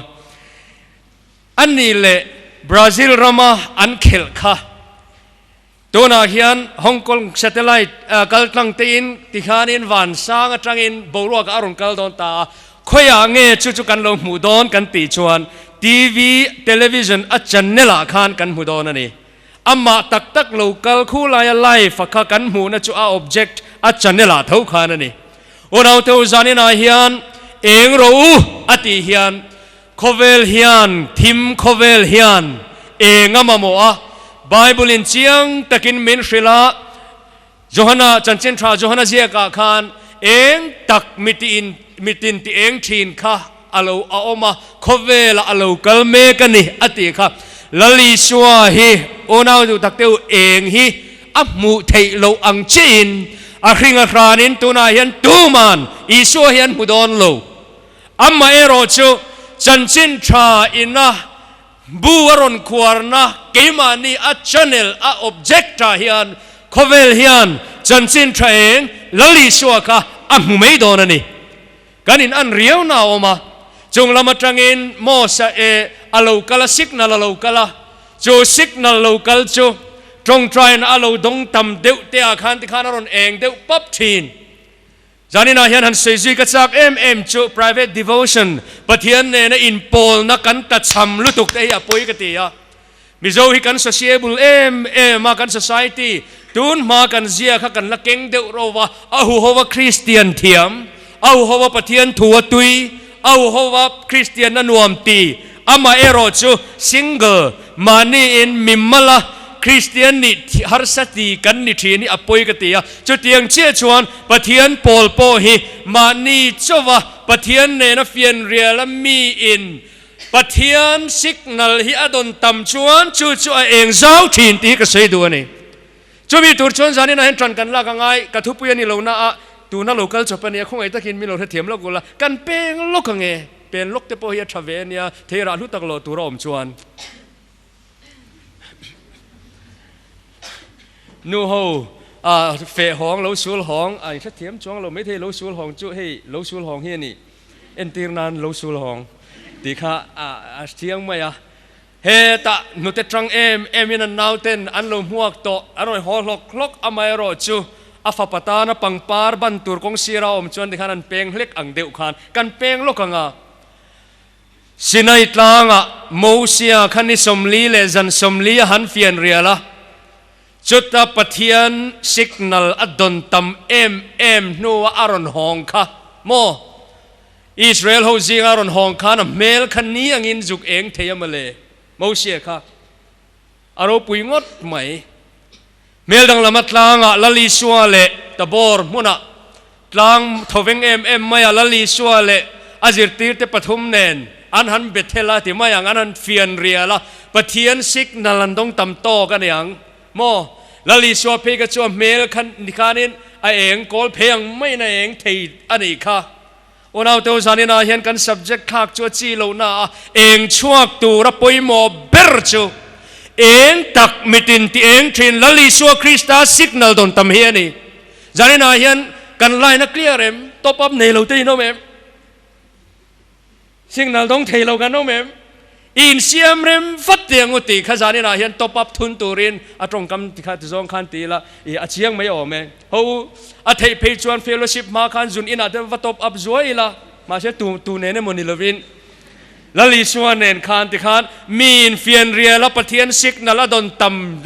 H: A nih leh Brazil rama an khelh kha tunah hian Hong Kong satellite kal tlang tein tikhanin van sang atangin boruakah a rawn kal dawn ta a, khawiah nge chu chu kan lo hmuh dawn kan tih chuan TV, television a channel ah khan kan hmu dawn a ni. Amah tak tak lo kal khu laia live a kha kan hmuhna chu a object a channel ah tho khan a ni. Unau te u zaninah hian eng rawh u a tih hian khawvel hian thim khawvel hian eng a mamawh a, Bible in chiang takin min hrilh a, Johana chanchin tha Johana ziakah khan eng tak mitin mitin ti eng thin kha a lo a awm a, khawvelah a lo kal mek a ni a tih kha. Lal Isua hi unau duh tak teuh eng hi a hmuh theih loh ang chiahin a hring a hranin tunah hian tuman Isua hi an hmu dawn lo. Amaherawh chu chanchin tha ina Bu a rawn khuarna keimahni a channel a object ah hian khawvel hian chanchin tha eng Lal Isua kha a hmu mai dawn a ni. Kan in an riau na a awm a, chung lam atangin Mos-a e a lo kal a, signal a lo kal a, chu signal lo kal chu tawngtaina a lo dawng tam deuh te ah khan tikhan a rawn eng deuh pap thin. Zaninah hian han sawi zui ka chak em em chu private devotion, Pathian nena inpawlna kan tlachham lutuk te hi a pawi ka ti a. Mizo hi kan sociable em em a, kan society tun hma kan zia kha kan la keng deuh ro va, a huhova Kristian thiam, a huhova Pathian thu a tui, a huhova Kristianna nuam ti, amaherawh chu single, mahniin mimala Kristian nih harsa ti kan ni thin hi a pawi ka ti a. Chutiang chiah chuan Pathian pawl pawh hi mahni chauva Pathian nena fianriala miin Pathian signal hi a dawn tam chuan chu chu a eng zau thin tih hi ka sawi duh a ni. Chumi tur chuan zaninah hian ṭan kan lak a ngai, ka thupui a ni lo na a, tuna lo kal chawp a nia, khawngaih takin min lo hrethiam lawk ula, kan peng lawk ang e, pen lawk te pawh hi a ṭha ve a nia, thei rah hlu tak loh tur a awm chuan. Nu ho a feh hawng lo sul hawng a inhrethiam chuang lo maithei lo sul hawng chu hei lo sul hawng hi a ni entir nan lo sul hawng tih kha a thiang mai a hetah hnute tang em em in an nauten an lo hmuak tawh an rawn haw hlawk hlawk amaherawh chu a fapa tana pangpar ban tur kawng sira awm chuan tikhan an peng hlek ang deuh khan kan peng lawk ang a. Sinai tlangah Mosia kha ni 40 leh zan 40 a han fian rial a, chuta Pathian signal a dawn tam em em hnua a rawn hawng kha maw? Israel ho zinga a rawn hawng khan a hmel kha ni angin zuk eng thei a mawle, Mosia kha a ropui ngawt mai. Hmel danglama tlangah Lal Isua leh Tabor hmunah tlang thoveng em em maia Lal Isua leh a zirtirte pathum nen an han Bethel a ti mai ang, an han fian rial a, Pathian signal an dawng tam tawk a ni ang maw? Lal Isua phei kha chu a hmel kha ni khanin a eng kawl phei ang maiin a eng thei a nih kha. Unaute u zaninah hian kan subject thlak chu a chi lohna a eng chhuak tura pawimawh ber chu eng tak mitin ti eng thin Lal Isua Krista signal dawn tam hi a ni. Zaninah hian kan line a clear em? Top up nei lo te in awm em? Signal dawng thei lo kan awm em? I insiam rem vat teh ang u tih kha zaninah hian top up thun turin a tawngkam ti kha ti zawng khan ti ila i a chiang mai awm e. Ho u, a theih phei chuan fellowship hma khan zun inah te va top up zuai ila, mahse tu tu nen emaw ni lovin Lal Isua nen khan ti khan mi infianrial a Pathian signal a dawn tam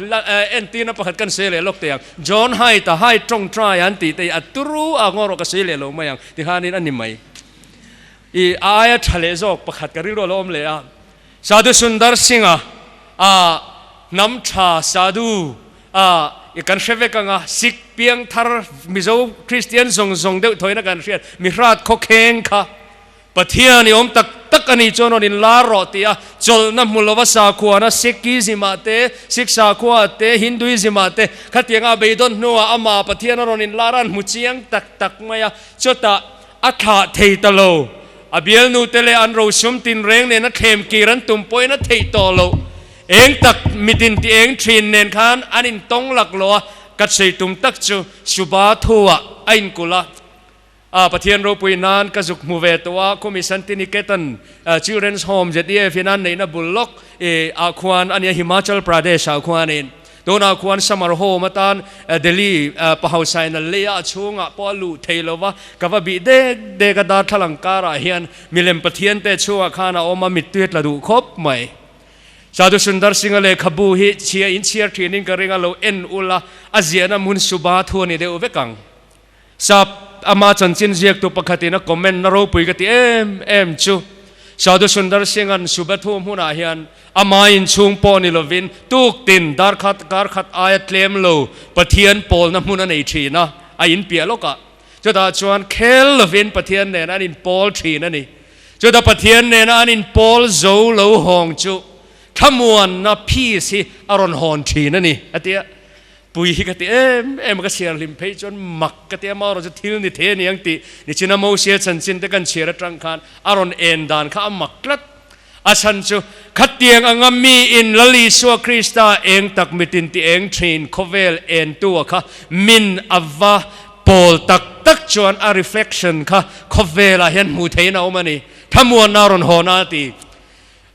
H: entirna pakhat kan sawi leh lawk teh ang. John Haidt a Haidt tawngtai an tih te hi a turu a ngaw rawh ka sawi leh lo mai ang ti khanin a ni mai. I aia tha leh zawk pakhat ka rilru a lo awm leh a, Sadhu Sundar Singh-a a hnam tha Sadhu a I kan hre vek ang a, Sikh piangthar Mizo Kristian zawng zawng deuh thawina kan hriat mihrat khawkheng kha Pathian i awm tak tak a nih chuan rawn inlar rawh tih a chawlhna hmu lova sakhuana Sikhism ah te, Sikh sakhua ah te, Hinduism ah te khatianga a beidawn hnuah amah Pathian a rawn inlar a an hmu chiang tak tak mai a, chutah a thlah thei ta lo. A bialnu te leh an rosum tinreng nena thlem kir an tum pawhin a theih tawh loh. Eng tak mitin ti eng thin nen khan an intawng lak lo a, ka sawi tum tak chu Suba thuah a inkulh a. A Pathian ropui nan ka zuk hmu ve tawh a, khumi Santiniketan Children's Home ZEF in an neihna bul lawk ah khuan a nia Himachal Pradesh ah khuanin tunah khuan summer home atan Delhi pahausain a lei a, a chhungah pawh a luh thei lo va, ka va bih dek dek a darthlalang karah hian milem Pathian te chhungah khan a awm a, mittui a tla duh khawp mai. Sadhu Sundar Singh-a lehkhabu hi chhia in chhiar thinin ka ring a, lo en ula a ziahna hmun Subha thu a ni deuh vek ang. Sap ama chanchin ziaktu pakhatin a comment na ropui ka ti em em chu Sadhu Sundar Singh-a'n Subha thu hmunah hian ama inchhung pawh ni lovin tuktin darkhat karkhat aia tlem lo Pathian pawlna hmun a nei thin a, a inpiah lawkah. Chutah chuan khel lovin Pathian nen an inpawl thin a ni. Chuta Pathian nena an inpawl zo lo hawng chu thlamuanna, peace, hi a rawn hawn thin a ni, a ti a. Pui hi ka ti em em a, ka chhiar hlim phei chuan mak ka ti a, amaherawh chu thil ni thei a ni ang tih nichina Mosia chanchin te kan chhiar atang khan a rawn en dan kha a mak tlat. A chhan chu khatiang anga mi in Lal Isua Krista eng tak mitin ti eng thin khawvel entu a kha min a va pawl tak tak chuan a reflection kha khawvelah hian hmuh theihin a awm a ni. Thlamuanna a rawn hawn a ti.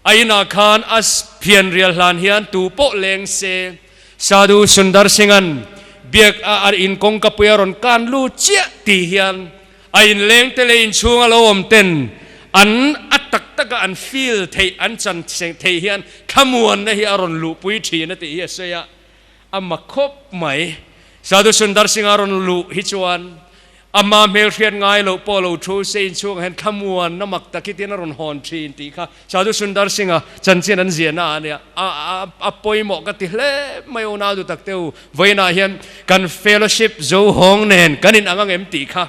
H: A inah khan a phian rial hlan hian tu pawh leng se Sadhu Sundar Singh-a'n biak a a in kawngkapui a rawn kan lut chiah tih hian A inleng te leh inchhung a lo awm ten an a tak taka an feel theih, an chan theih hian thlamuanna hi a rawn luhpui thin a tih hi a sawi a, a mak khawp mai. Sadhu Sundar Singh a rawn luh hi chuan ama hmelhriat ngai loh pawh lo thu se inchhungah hian thlamuanna mak tak hi tiin a rawn hawn thin tih kha Sadhu Sundar Singh-a chanchin an ziahna ah a nia. A a pawimawh ka ti hle mai u nau dutak te u. Vawiinah hian kan fellowship zo hawng nen kan inang ang em tih kha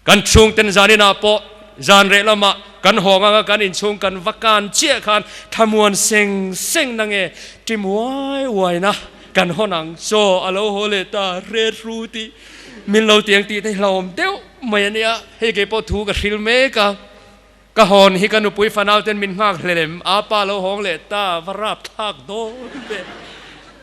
H: kan chhungten zaninah pawh zan reh lamah kan hawng anga kan inchhung kan va kan chiah khan thlamuan seng seng na nge ṭim uai uaina kan hawn ang. Chaw a lo haw leh ta ret ru tih min lo ti ang tih te hi hlauhawm deuh mai a nia. Hei kei pawh thu ka hril mek a. Ka hawn hi ka nupui fanau ten min nghak hlelem a pa lo hawng leh ta va rap thlak dawn ve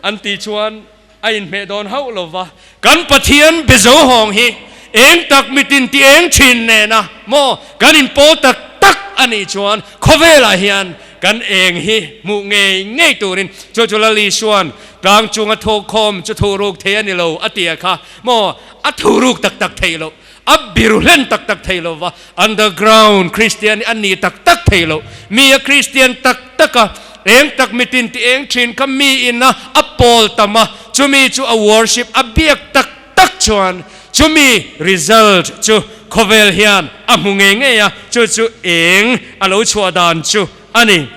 H: an tih chuan a inhmeh dawn hauh lo va. Kan Pathian be zo hawng hi eng tak mitin ti eng thin nena maw kan inpawl tak tak a nih chuan khawvelah hian kan eng hi hmuh ngei ngei turin chu chu Lal Isuan tlang chunga thawkkhawm chu thuruk thei a ni lo a tia kha maw a thuruk tak tak theih loh. A biru hlen tak tak thei lo va, underground Kristian hi a ni tak tak thei lo. Mi a Kristian tak tak a, eng tak mitin ti eng thin kha mi in a a pawl tam a, chumi chu a worship a biak tak tak chuan chumi result chu khawvel hian a hmu ngei ngei a, chu chu eng a lo chhuah dan chu a ni.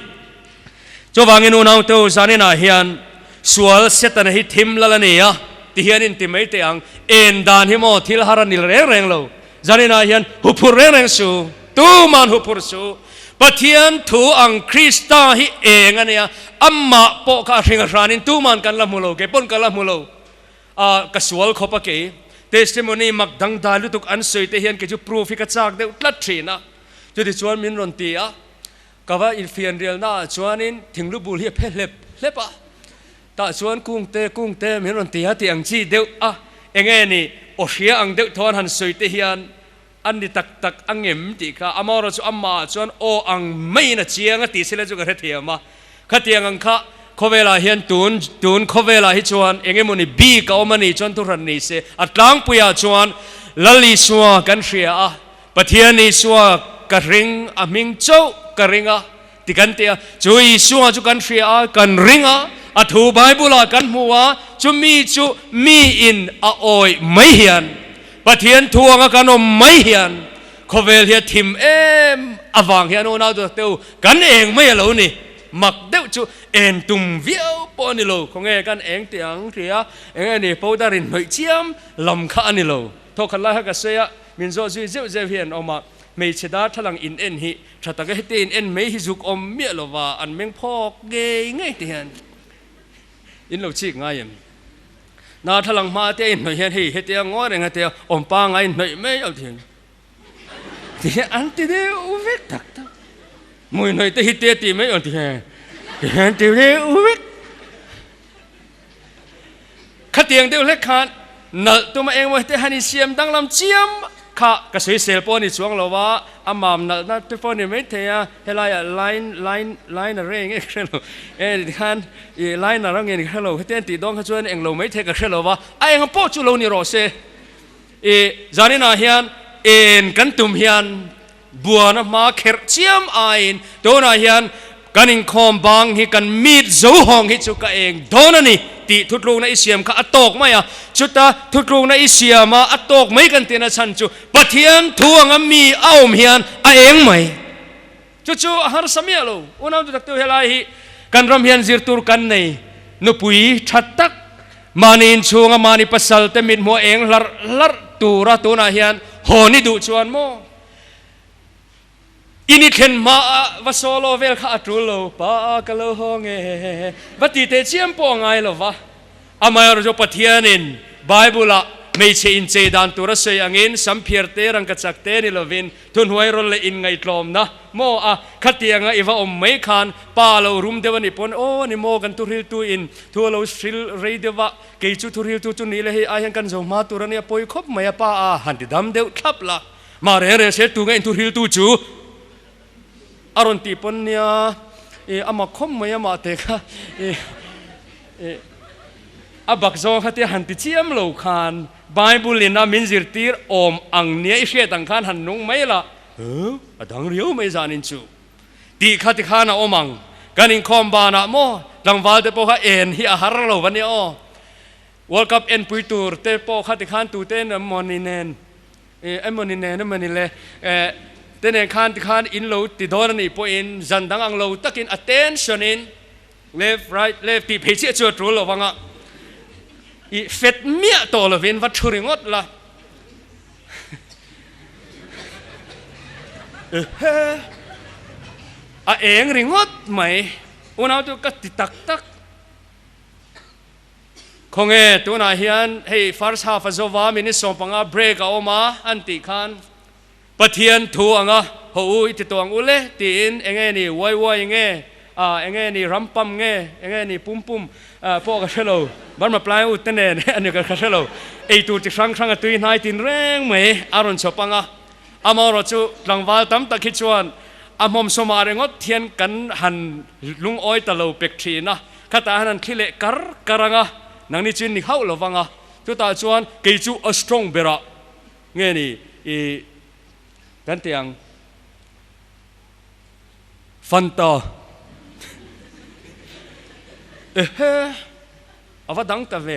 H: Chuvangin unaute zaninah hian sual Setana hi thim lal a ni a, ti hian in ti mai teh ang. En dan hi maw thil har a ni reng reng lo. Zaninah hian huphur reng reng su, tuman huphur su. Pathian thu ang Krista hi eng a nia, amah pawh kha a hring a hranin tuman kan la hmu lo, kei pawn ka la hmu lo. A ka sual khawp a kei. Testimony mak dangdai lutuk an sawi te hian kei chu proof hi ka chak deuh tlat thin a. Chutichuan min rawn ti a. Ka va infian rialna ah chuanin thinglu bul hi a phe hlep hlep a, tah chuan kungte kungte min rawn ti a tih ang chi deuh a, enge ni aw hria ang deuh thawn han sawi te hian a ni tak tak a ngem tih kha amaherawh chu amah ah chuan aw ang maiin a chiang a tih sila chu ka hrethiam a, khatiang ang kha khawvelah hian tun tun khawvelah hi chuan eng emawni bik a awm a nih chuan thuhran ni se a tlangpuiah chuan Lal Isua kan hria a. Pathian Isua ka ring, a hming chauh ka ring a, ti kan ti a. Chu Isua chu kan hria a, kan ring a, a thu Bible-ah kan hmu a, chumi chu miin a awih mai hian, Pathian thu anga kan awm mai hian, khawvel hi a thim em avang hian unau duhtak te u, kan eng mai a lo ni. Mak deuh chu en tum viau pawh a ni lo. Khawnge kan eng teh ang tia eng nge ni powder in hnawih chiam lam kha a ni lo. Thawkhat lai kha ka sawi a, min zawh zui zeuh zeuh hi an awm a, hmeichhe darthlalang in en hi tha taka heti in en mai hi zuk awm miah lova an meng phawk ngei ngei te hian in lo chik ngai em? Darthlalang hma te in hnawih hian hei hetia ngawi reng hetia awm pangai in hnawih mai lo thin. Ti hian an ti deuh vek tak tak. Mui hnawih te hi te ti mai awm ti hian ti hian ti deuh vek. Khatiang deuh hlek khan nalh tuma engmaw te han insiam danglam chiam kha ka sawisel pawh a ni chuang lo a, a mam nalhna te pawh a ni maithei a, helaiah line line line a reng nge ka hre lo, e tikhan ih liner a nge ni ka hre lo, hetiang tih dawn kha chuan englo maithei ka hre lo va, a eng pawh chu lo ni rawh se. I zaninah hian en kan tum hian buana hma kherh chiam aiin tunah hian kan inkhawm bang hi kan meet zo hawng hi chu ka eng dawn a ni tih thutlukna i siam kha a tawk mai a. Chuta thutlukna i siam a, a tawk mai kan tihna chhan chu Pathian thu anga mi a awm hian a eng mai. Chu chu a harsa miah lo. Unau chu taktu helai hi kan ram hian zir tur kan nei. Nupui tha tak, mahni inchhunga mahni pasal te mithmuh eng hlarh hlarh tura tunah hian hawn i duh chuan maw? In i thlen hmaah va solo vel kha a tul lo, pa ka lo haw nge va ti teh chiam pawh a ngai lo va. Amaherawhchu chu Pathianin Bible-ah hmeichhe inchei dan tur a sawi angin samphiar te, rangkachak te ni lovin thuhnuai rawl leh inngaihtlawmna maw a khatianga i va awm mai khan pa lo rum deuh a nih pawn aw ni maw kan thuhriltu in thu a lo hril rei deuh a, kei chu thuhriltu chu nih leh hei ai hian kan zo hma tur a nia pawi khawp mai a pa a han ti dam deuh thlap la mah reng reng se tunge in thuhriltu chu a rawn tih pawn nia i a mak khawp mai a mah te kha i i a bak zawng kha tia han ti chiam lo khan Bible in a min zirtir awm ang nia i hriat ang khan han nung mai la huh a dang riau mai zanin chu tih kha ti khan a awm ang kan inkhawm banah maw tlangval te pawh kha en hi a har lo va nia aw World Cup enpui tur te pawh kha ti khan tute emawni nen Emawni nen emawni le te nen khan tikhan in lo ti dawn a nih pawhin zan dang ang lo takin attention in left right left tih phei chiah chu a tul lo vang a, i fet miah tawh lovin va thu ringawt la. A eng ringawt mai unau chu ka ti tak tak. Khawnge tunah hian hei first half a zova minute 15 break a awm a an tih khan Pathian thu anga haw u i ti tawh ang u le tiin enge ni uai uai nge ah enge ni ram pam nge enge ni pum pum ah pawh ka hre lo Burma plai ut te nen a ni ka hre lo ei tur chi hrang hrang a tui hnai tin reng mai a rawn chawp anga amaherawh chu tlangval tam tak hi chuan a hmawmsawmah ringawt hian kan han lungawi ta lo pek thin a. Khatah hian an thli leh kar kar ang a, nangni chu in ni hauh lo vang a, chutah chuan kei chu a strong berah nge ni i kan ti ang Fanta ehe a va dang ta ve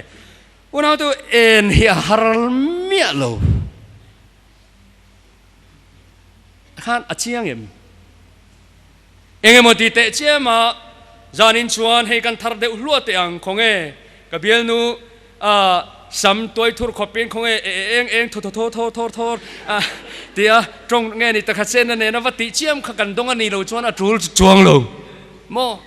H: unau chu en hi a har miah lo khan a chiang em? Engemaw ti teh chiam a, zanin chuan hei kan thar deuh hluah teh ang, khawnge ka bialnu a sam tuai thur khawpin khawnge e e eng eng thaw thaw thaw thaw thawr thawr a tia tawng nge ni takhat chenna nena va tih chiam kha kan dawng a ni lo chuan a tul chuang lo maw?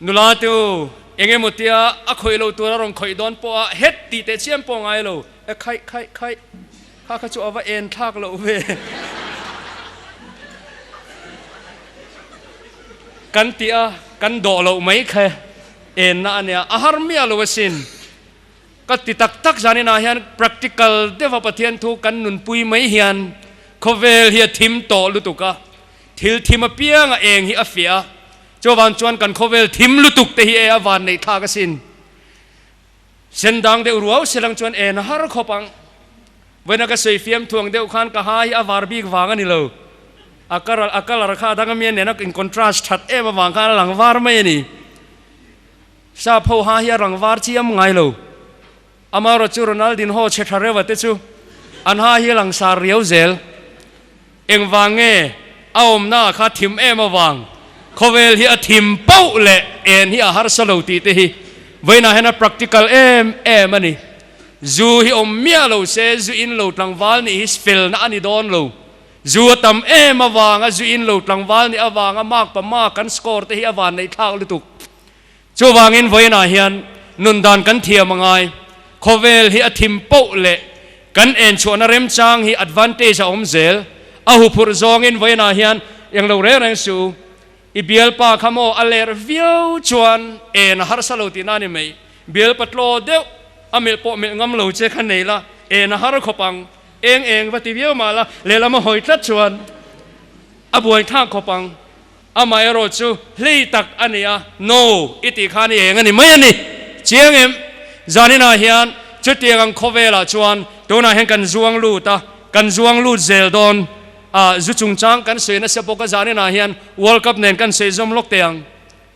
H: Nula te u, engemaw tia a khawih lo tur a rawn khawih dawn pawh a het tih teh chiam pawh ngai lo, e khaih khaih khaih, kha kha chu a va en thlak loh ve. Kan tih a, kan dawh loh mai kha enna a nia, a har miah lo asin. Ka ti tak tak zaninah hian practical deuha Pathian thu kan nunpui mai hian khawvel hi a thim tawh lutuk a, thil thim apianga eng hi a fiah a, Chuvang chuan kan khawvel thim lutuk te hi e a van neih thlak asin. Sen dang deuh ruau selang chuan en a har khawp ang. Vawiina ka sawi fiam thuang deuh khan ka ha hi a var bik vang a ni lo. A kar a colour kha a dang a mi a nena in contrast that em avang khan a lang var mai a ni. Sap ho ha hi a rang var chiam ngai lo. Amaherawh chu Ronaldinho che tha reuh a te chu an ha hi a lang sar riau zel. Engvang nge a awmna kha thim em avang? Khawvel hi a thim pauh leh en hi a harsa lo tih te hi vawiinah hian a practical em em a ni. Zu hi awm miah lo se zu in lo tlangval nih hi felna a ni dawn lo. Zu a tam em avanga zu in lo tlangval nih avanga mark pa mark kan score te hi a van neih thlak lutuk. Chuvangin vawiinah hian nun dan kan thiam a ngai. Khawvel hi a thim poh leh kan en chhuahna remchang hi advantage a awm zel. A huphurh zawngin vawiinah hian eng lo reng reng suh u. I bialpa kha maw a ler viau chuan en a harsa lo tihna a ni mai. Bialpa tlaw deuh a melh pawh melh ngam lo che kha nei la, en a har khawp ang. Eng eng va ti viau mah la, lehlam a hawi tlat chuan a buai thlak khawp ang. Amaherawh chu hlei tak a ni a, No i tih khan i eng a ni mai a ni. Chiang em? Zaninah hian chutiang ang khawvelah chuan tunah hian kan zuang lut a, kan zuang lut zel dawn a, zu chungchang kan sawi nasa bawk a, zaninah hian World Cup nen kan sawi zawm lawk teh ang.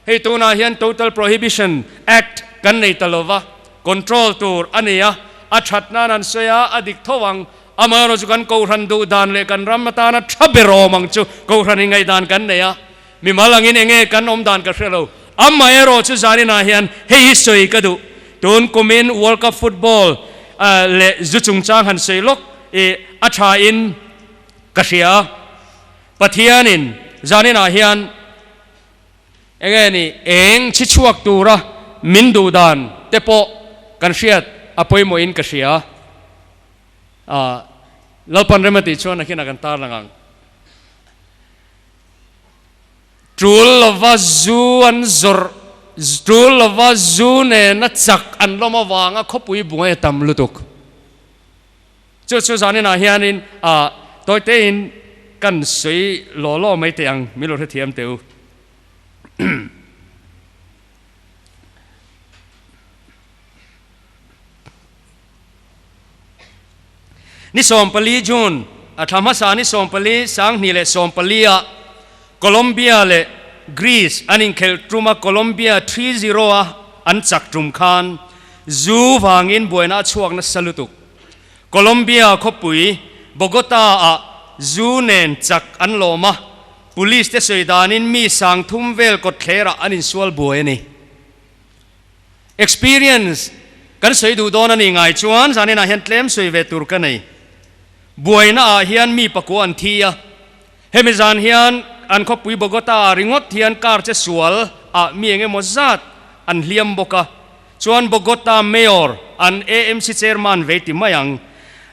H: Hei tunah hian Total Prohibition Act kan nei ta lova, control tur a ni a, a that nan an sawi a, a dik tho ang. Amaherawh chu kan Kohhran duh dan leh kan ram atana tha ber awm ang chu Kohhran in ngaihdan kan nei a, mimal angin enge kan awm dan ka hre lo. Amaherawh chu zaninah hian hei hi sawi ka duh, tun kumin World Cup football leh zu chungchang han sawi lawk i a tha in ka hria. Pathianin zaninah hian. Enge ni eng chhi chhuak tura min duh dan te pawh kan hriat a pawimawhin ka hria. Ahh Lalpan rem a tih chuan nakinah kan tarlang ang. Tul lova zu an zawrh, tul lova zu nena chak an lawm avanga khawpui bungai a tam lutuk. Chu chu zaninah hianin ah tawitein kan sawi law law mai teh ang, min lo hrethiam teh u. Ni 14 June, a thla hmasa ni 14 2014 ah Colombia leh Greece an inkhelh tum a Colombia 3-0 a an chak tum khan zu vangin buaina a chhuak nasa lutuk. Colombia khawpui Bogota-ah zu nen chak an lawm a, police te sawi danin mi 3000 vel kawtthlerah an insual buai a ni. Experience kan sawi duh dawn a nih ngai chuan zaninah hian tlem sawi ve tur ka nei. Buaina ah hian mi pakua an thi a, hemi zan hian an khawpui Bogota-ah ringawt hian car che sual ah mi eng emaw zat an hliam bawk a. Chuan Bogota Mayor an AMC Chairman vei ti mai ang.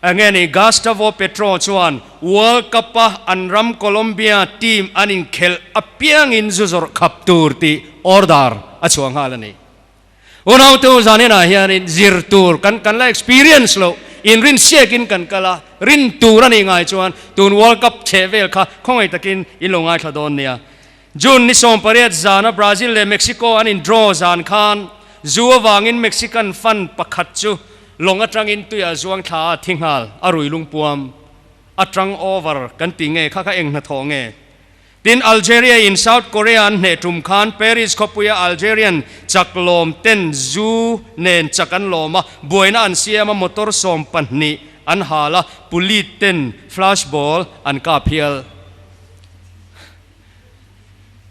H: Nge ni Gustavo Petro chuan World Cup a an ram Colombia team an inkhelh apiangin zu zawrh khap tur tih order a chhuah nghal a ni. Unautu zaninah hianin zir tur kan kan la experience loh inrin siakin kan kal a, rin tur a nih ngai chuan tun World Cup chheh vel kha khawngaih takin in lo ngaithla dawn nia. June ni 18 zana Brazil leh Mexico an in draw zan khan zu avangin Mexican fan pakhat chu lawng atangin tuiah zuang thla a thi nghal a rui lungpuam atang over kan ti nge kha kha eng hnathawh nge? Tin Algeria in South Korea an hneh tum khan Paris khawpuia Algerian chak lawm ten zu nen chak an lawm a, buaina an siam a motor 12 an hal a, pulit ten flash ball an kap hial.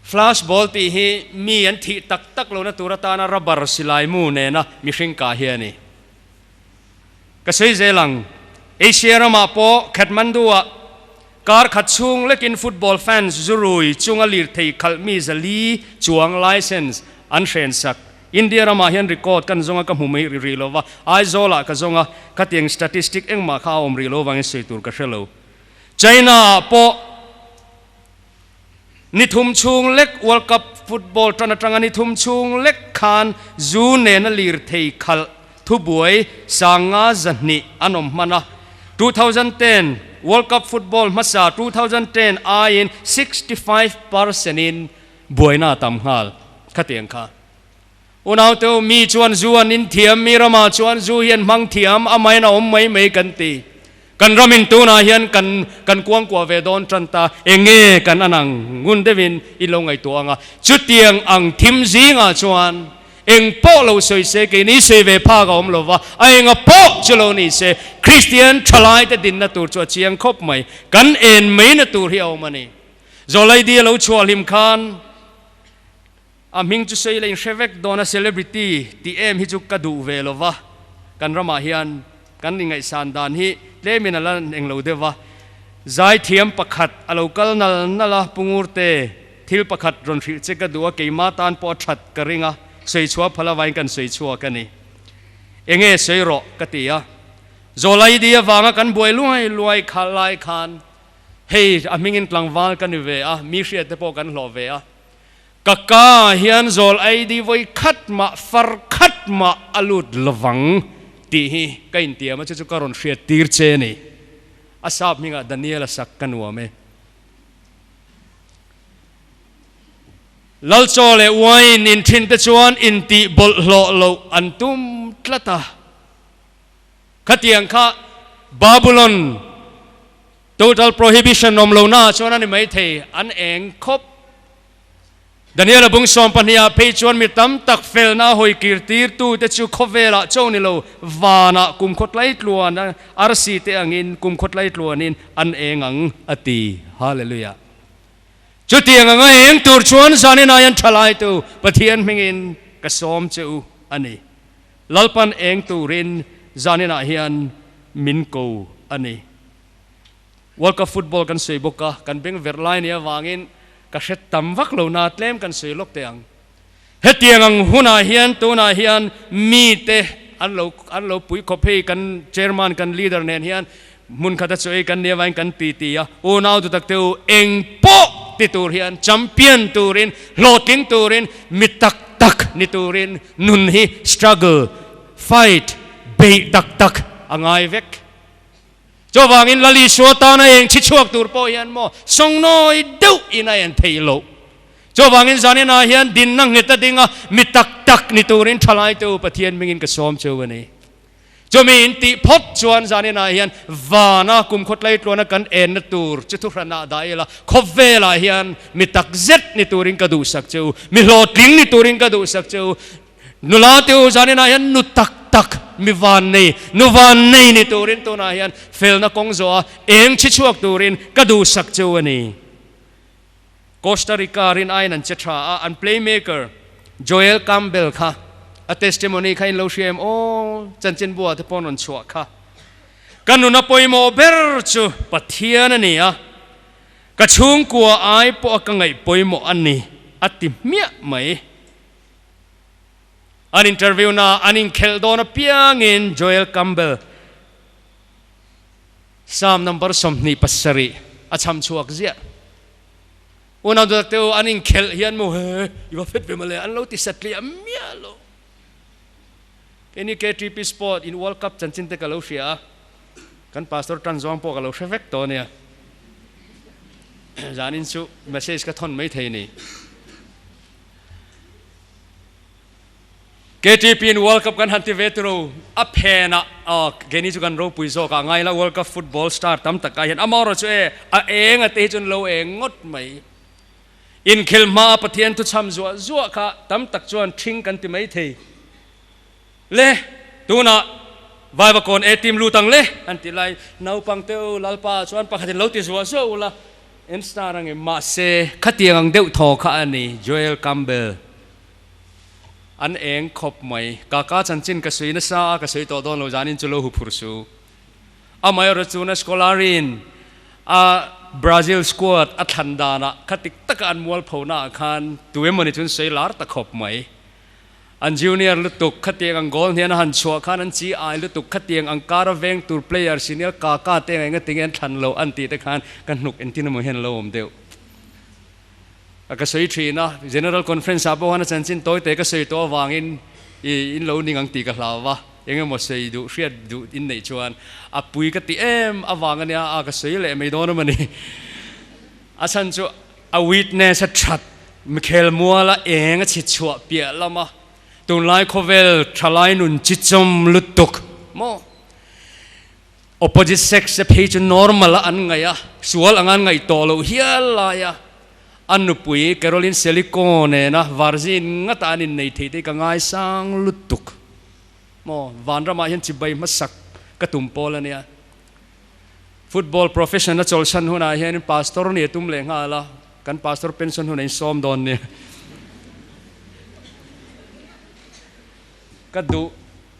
H: Flash ball tih hi mi an thih tak tak lohna tur atana rubber silai mu nena mihring kah hi a ni. Ka sawi zel ang, Asia ramah pawh Kathmandu-ah kar khat chhung lekin football fans zurui chunga lirthei khalh mi 400 chuang license an hrensak. India ramah hian record kan zawnga ka hmu mai rih lo va, Aizawlah ka zawnga khatiang statistic engmah kha a awm rih lo vangin sawi tur ka hre lo. China-ah pawh Ni thum chhung lek World Cup football tan atanga ni thum chhung lek khan zu nena lirthei khalh thubuai 502 an awm hman a. 2010 World Cup football hmasa 2010 aiin 65% in buaina a tam nghal khatiang kha. Unauteu mi chuan zu an inthiam, mi ramah chuan zu hi an hmang thiam, amahin a awm mai mai kan ti. Kan ramin tunah hian kan kan kuangkuah ve dawn tan ta, eng nge kan an ang ngun deuhin i lo ngaihtuah ang a. Chutiang ang thim zingah chuan eng pawh lo sawi se, keini sawi ve phak a awm lo va, a enga pawh chu lo ni se, Kristian thalaite dinna tur chu a chiang khawp mai. Kan en maina tur hi a awm a ni. Zawlaidi a lo chhuah hlim khan. A hming chu sawi la inhre vek dawn a, celebrity tih em hi chu ka duh ve lo va, kan ramah hian kan ingaihsan dan hi tlemin a la eng lo deuh va. Zaithiam pakhat a lo kal nal nal a, Pu Ngurte, thil pakhat rawn hrilh che ka duh a, keimah tan pawh a that ka ring a, sawi chhuah phal avangin kan sawi chhuak a ni. Enge sawi rawh ka ti a. Zawlaidi avanga kan buai luai luai kha lai khan hei a hmingin tlangval ka ni ve a, mi hriat te pawh kan hlawh ve a. Ka ka hian zawl ID vawi khat mah far khat mah a lut lovang tih hi ka intiam a, chu chu ka rawn hriat tir che a ni. A sap hmingah Daniel a sak ka nuam e. Lalchaw leh wine in thin te chuan intih bawlhhlawh loh an tum tlat a. Khatiang kha Babulon total prohibition awm lo naah chuan a ni maithei, an eng khawp. Daniela bung 12 ah phei chuan mi tam tak felna a hawi kir tirtu te chu khawvelah cho ni lo, vanah kum khawtlai tluan arsi te angin kum khawtlai tluanin an eng ang a ti. Hallelujah. Chutiang anga eng tur chuan zanin aian thalaitu Pathian hmingin ka sawm che u a ni. Lalpan eng turin zaninah hian min ko a ni. World Cup football kan sawi bawk a, kan beng verh lai nih avangin ka hre tam vak lo na tlem kan sawi lawk teh ang. Hetiang ang hunah hian tunah hian mite an lo an lo pui khawp hei kan chairman kan leader nen hian hmun khata chaw ei kan nih avangin kan ti ti a, unau dutak te u eng pawh ti tur hian champion turin hlawhtling turin mi tak tak ni turin Nun hi struggle, fight, beih tak tak a ngai vek. Chuvangin Lal Isua tana eng chhi chhuak tur pawh hian maw sawngnawi deuh in a en theih loh. Chuvangin zaninah hian dinna nghet a ding a, mi tak tak ni turin thalai te u Pathian hmingin ka sawm cheu a ni. Chumi in tih phawt chuan zaninah hian vana kum khawtlai tluana kan enna tur chu thuhranah dah ila, khawvelah hian mi tak zet ni turin ka duhsak che u, mi hlawhtling ni turin ka duhsak che u. Nula te u zaninah hian nu tak tak, mi van nei, nu van nei ni turin tunah hian felna kawng zawha eng chhi chhuak turin ka duhsak che u a ni. Costa Rica rin aiin an che tha a, an playmaker Joel Campbell kha a testimony kha in lo hria em aw, chanchinbua te pawh rawn chhuah kha. Ka nuna pawimawh ber chu Pathian a ni a, ka chhungkua ai pawh a ka ngaih pawimawh a ni a ti hmiah mai. An interview na an inkhelh dawn apiangin Joel Campbell Psalm number 27 a chham chhuak ziah. Unau duhtak te u, an inkhelh hian maw he, i va fet ve mawle, an lo ti satliah miah lo. Keini KTP Sport in World Cup chanchin te ka lo hria a, kan pastor tan zawng pawh ka lo hre vek tawh ania. Zanin chu message ka thawn mai thei ni. KTP in World Cup kan han ti ve tiro, a phenah aw keini chu kan ropui zawk ah ngai la World Cup football star tam tak ah hian amaherawh chu e a eng a te hi chuan lo eng ngawt mai. Inkhel hma a Pathian thuchham zuah zuah kha tam tak chuan ṭhing kan ti mai thei. Le tunah Vaivakawn A team lut ang le an ti lai naupang te u Lalpa chuan pakhatin lo ti zuah zuah ula en star ang em mahse khatiang ang deuh thaw kha a ni Joel Campbell. An eng khawp mai. Kaka chanchin ka sawi nasa a, ka sawi tawh dawn lo zanin chu lo hu phur su. Amaherawh chu na Scolari-in a Brazil squad a thlan danah kha tik taka an mualpho naah khan tu emawni chu an sawi lar ta khawp mai. An junior lutuk khatiang ang goal hnian a han chhuah khan an chi ai lutuk khatiang ang kara veng tur player senior Kaka te eng engatinge an thlan loh an tih te khan ka hnuk entin emaw hian a lo awm deuh. A ka sawi thin a, General Conference ah pawh khan a chanchin tawi te ka sawi tawh avangin i in lo ning ang tih ka hlau va, eng emaw sawi duh hriat duh in neih chuan a pui ka ti em avang ania a ka sawi leh mai dawn a mawni. A chhan chu a witness a that Mikhel muala eng a chhi chhuah piah lama tunlai khawvel thalai nun chi chawm lutuk maw? Opposite sex te phei chu normal a an ngaih a, sual anga an ngaih tawh loh hial lai a, a nupui Caroline Seliko nena virgin ngata an innei thei te hi ka ngaisang lutuk. Maw, vanramah hian chibai hmasak ka tum pawl a nia. Football profession a chawlhsan hunah hianin pastor nih a tum leh nghal a, kan pastor pension hunah in sawm dawn nia. Ka duh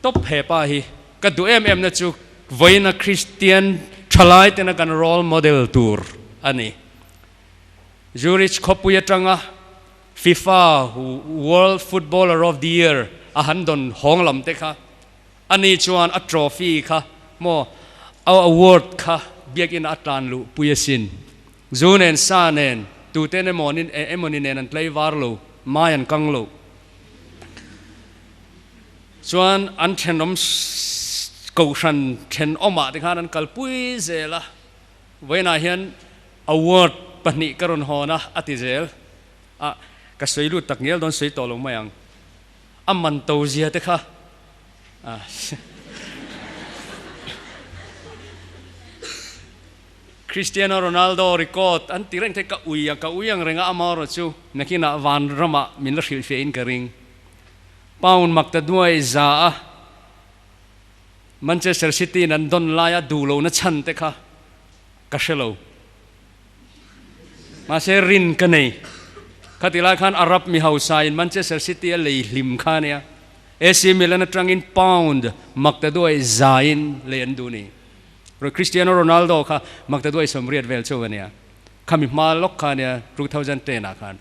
H: tawp he pa hi. Ka duh em em na chu vawiina Kristian thalai tena kan role model tur a ni. Zurich khawpui atanga FIFA World Footballer of the Year a han dawn hawng lam te kha ani chuan a trophy kha maw a award kha biakinn a tlan luh pui asin. Zu nen sa nen tuten emawnin emawni nen an tlei var lo, mai an kang lo. Chuan an thenawm kohhran thenawmah te khan an kalpui zel a, vawiinah hian award pahnih ka rawn hawn a, a ti zel a, ka sawi lut tak ngial dawn sawi tawh lo mai ang, a man to zia te kha a. Cristiano Ronaldo record an ti reng thei ka ui a, ka ui ang reng a, amaherawh chu nakinah vanramah min la hrilhfiah in ka ring. Pound mak ta duai za a Manchester City in an dawn laia duh lohna chhan te kha ka hre lo. Mahse rin ka nei. Khati lai khan Arab mi hausa in Manchester City a lei hlim kha a nia. AC Milan atangin pound mak ta duai za in lei an duh ni. Cristiano Ronaldo kha mak ta duai 80 vel chauh a nia. Khami hma lawk kha a nia 2010 ah khan.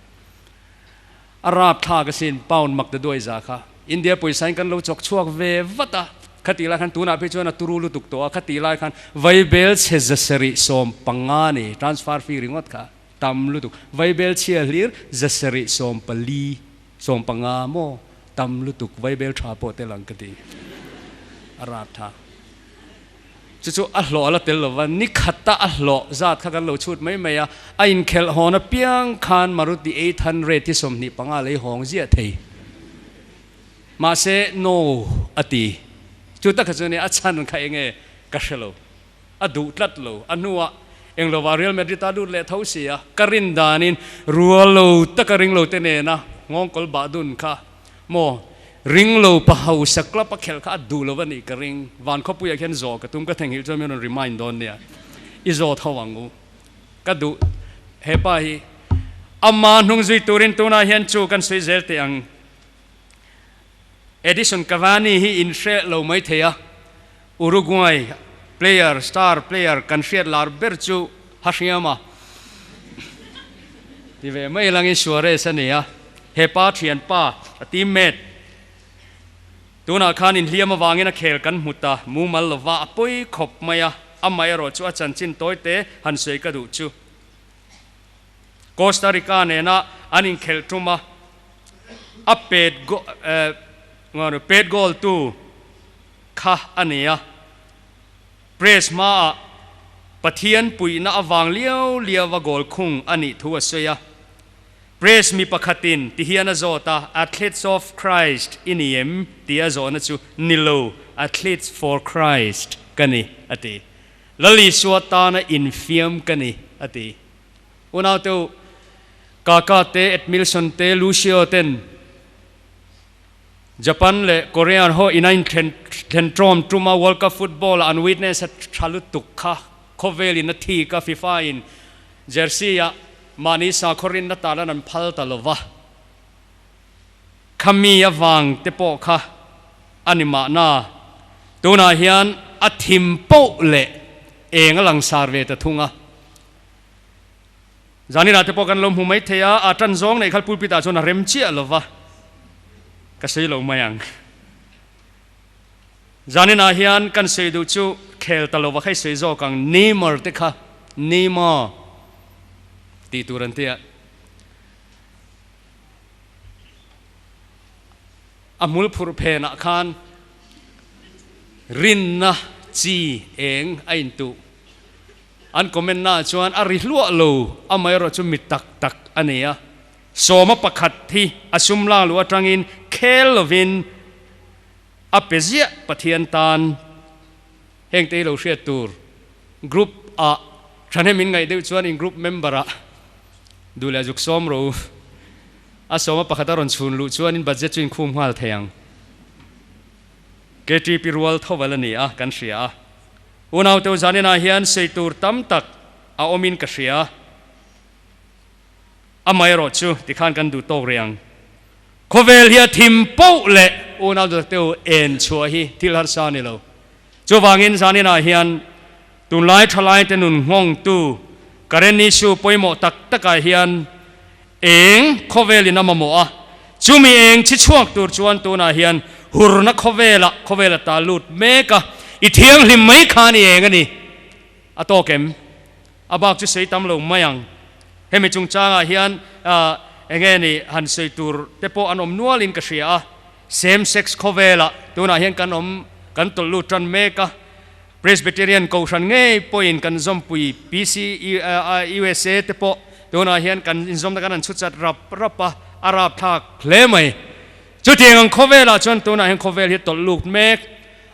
H: A rap thlak asin pound mak ta duai za kha India pawisa in kan lo chawk chhuak ve vat a, khatih lai khan tunah phei chuan a turu lutuk tawh a, khatih lai khan vaibel chhe zasarih 15 ni transfer fee ringawt kha tam lutuk, vaibel chhia hlir zasarih 14, 15 maw tam lutuk vaibel tha pawh tel ang ka ti a rap thlak. Chu chu a hlawh a la tel lova, ni khata a hlawh zat kha kan lo chhut mai mai a, a inkhelh hawn apiang khan Maruti 800 hi 25 lei hawng ziah thei. Mahse, no a ti. Chu takha chu nia a chhan kha enge ka hre lo. A duh tlat lo. A hnuah eng lovah Real Madrid a lut leh tho si a, ka rin danin rual lo taka ring lo te nena nghawngkawl bah dun kha Maw? Ring lo pa hausa club a khelh kha a duh lo a nih ka ring. Van khawpuiah khian zawh ka tum ka theihnghilh chuan min rawn remind dawn nia. I zawt ho ang u. Ka duh he pa hi. Ama hnung zui turin tunah hian chu kan sawi zel teh ang. Edison Cavani hi in hre lo mai thei a. Uruguay player, star player kan hriat lar ber chu Hahriama ti ve mai langin Suarez a ni a, he pa thianpa, a teammate, tunah khan inhliam avangin a khel kan hmu ta mumal lova a pawi khawp mai a, amaherawh chu a chanchin tawi te han sawi ka duh chu. Costa Rica nena an inkhelh tum a, a pet pet goal tu kha a ni a, press hmaah Pathian puihna avang liau liau a goal khung a nih thu a sawi a. Press mi pakhatin ti hian a zawt a, Athletes of Christ i ni em? tih a zawhna chu, Ni lo, Athletes for Christ ka ni, a ti. Lal Isua tana infiam ka ni, a ti. Unaute u, Kaka te, Edmilson te, Lucio ten, Japan leh Korean ho ina inthlen thlen ṭawm ṭuma World Cup football ah an witness a ṭha lutuk kha khawvel in a thik a, FIFA in jersey ah mahni sakhaw rinna talan an phal ta lova, khami avang te pawh kha a ni mahna. Tunah hian a thim poh leh eng a langsar ve ta thung a. Zaninah te pawh kan lo hmu mai thei a, a tan zawng neih kha pulpit ah chuan a rem chiah lo va, ka sawi lo mai ang. Zaninah hian kan sawi duh chu khel ta lo va kha i sawi zawk ang, Neymar te kha Neymar tih tur an ti a, a hmul phurh phenah khan rinna chi eng a intuh. An comment naah chuan a ri hluah lo, amaherawh chu mi tak tak a ni a. Sawma pakhat hi a sum lak luh atangin khel lovin a pe ziah Pathian tan heng te hi lo hriat tur group ah thahnem in ngaih deuh chuan in group member ah duh leh zuk sawm rawh u. A sawma pakhat a rawn chhun luh chuan in budget chu in khum nghal thei ang. KTP rual tho vel a ni a kan hria a. Unauteu zaninah hian sei tur tam tak a awmin ka hria. Amaherawh chu tikhan kan duh tawk rih ang. Khawvel hi a thim poh leh. unau duhtak te u en chhuah hi thil harsa a ni lo. Chuvangin zaninah hian tunlai thalaite nun nghawngtu current issue pawimawh tak takah hian eng khawvelin a mamawh a, chumi eng chi chhuak tur chuan tunah hian hurna khawvelah khawvel a ta lut mek a, i thianghlim mai khan i eng a ni. A tawk em? A bak chu sawi tam lo mai ang. Hemi chungchangah hian enge ni han sawi tur te pawh an awm nualin ka hria a. Same sex khawvelah tunah hian kan awm kan tawlh lut tan mek a. Presbyterian Kohhran ngei pawhin kan zawmpui PC USA te pawh tunah hian kan inzawmna kan han chhu chat rap rap a, a rapthlak hle mai. Chutiang ang khawvelah chuan tunah hian khawvel hi tawlh lut mek.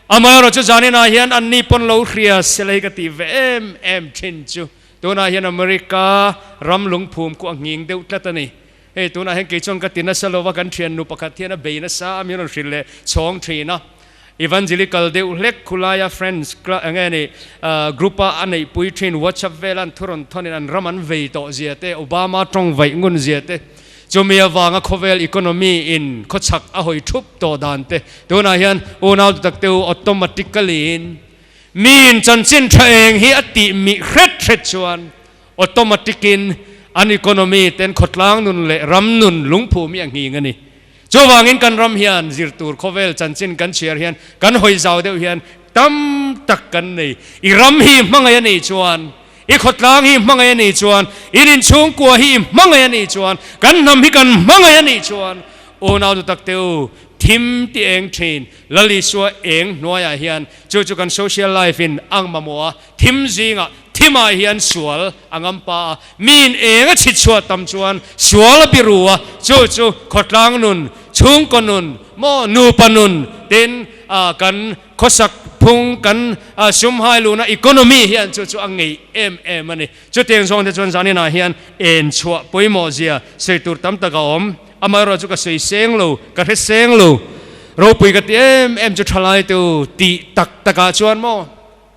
H: Amaherawh chu zaninah hian anni pawn lo hria sela hi ka tih ve em em thin chu. Tunah hian America ram lungphum khu a nghing deuh tlat a ni. Hei tunah hian kei chuan ka ti nasa lova kan thiannu pakhat hian a bei nasa a min rawn hrilh leh chhawng thin a. Evangelical deuh hlek khulaia friends eng nge ni group a a neihpui thin WhatsApp vela an thu rawn thawnin an ram an vei tawh zia te, Obama tawng vaih ngun zia te, Chumi avanga khawvel economy in khawchhak a hawi thup tawh dan te tunah hian unau tak te u automatically in mi in chanchin tha eng hi a tih mih hret hret chuan automatic in an economy ten khawtlang nun leh ram nun lungphu mi a nghing a ni. Chuvangin kan ram hian zir tur khawvel chanchin kan chhiar hian kan hawi zau deuh hian tam tak kan nei. I ram hi hmangaih a nih chuan I khawtlang hi hmangaih a nih chuan, in inchhungkua hi i hmangaih a nih chuan, kan hnam hi kan hmangaih a nih chuan, unau dutak te u, thim ti eng thin, Lal Isua eng hnuaiah hian chu chu kan social life in ang mamawh a, thim zingah thimah hian sual a ngam pa a, miin eng a chhit chhuah tam chuan sual a biru a, chu chu khawtlang nun, chhungkaw nun, maw nupa nun tin kan Khawsak phung kan sum hai luhna economy hian chu chu a ngeih em em a ni. Chutiang zawng te chuan zaninah hian en chhuah pawimawh zia sawi tur tam tak a awm. Amaherawh chu ka sawi seng lo, ka hre seng lo. Ropui ka ti em em chu thalai tu tih tak takah chuan maw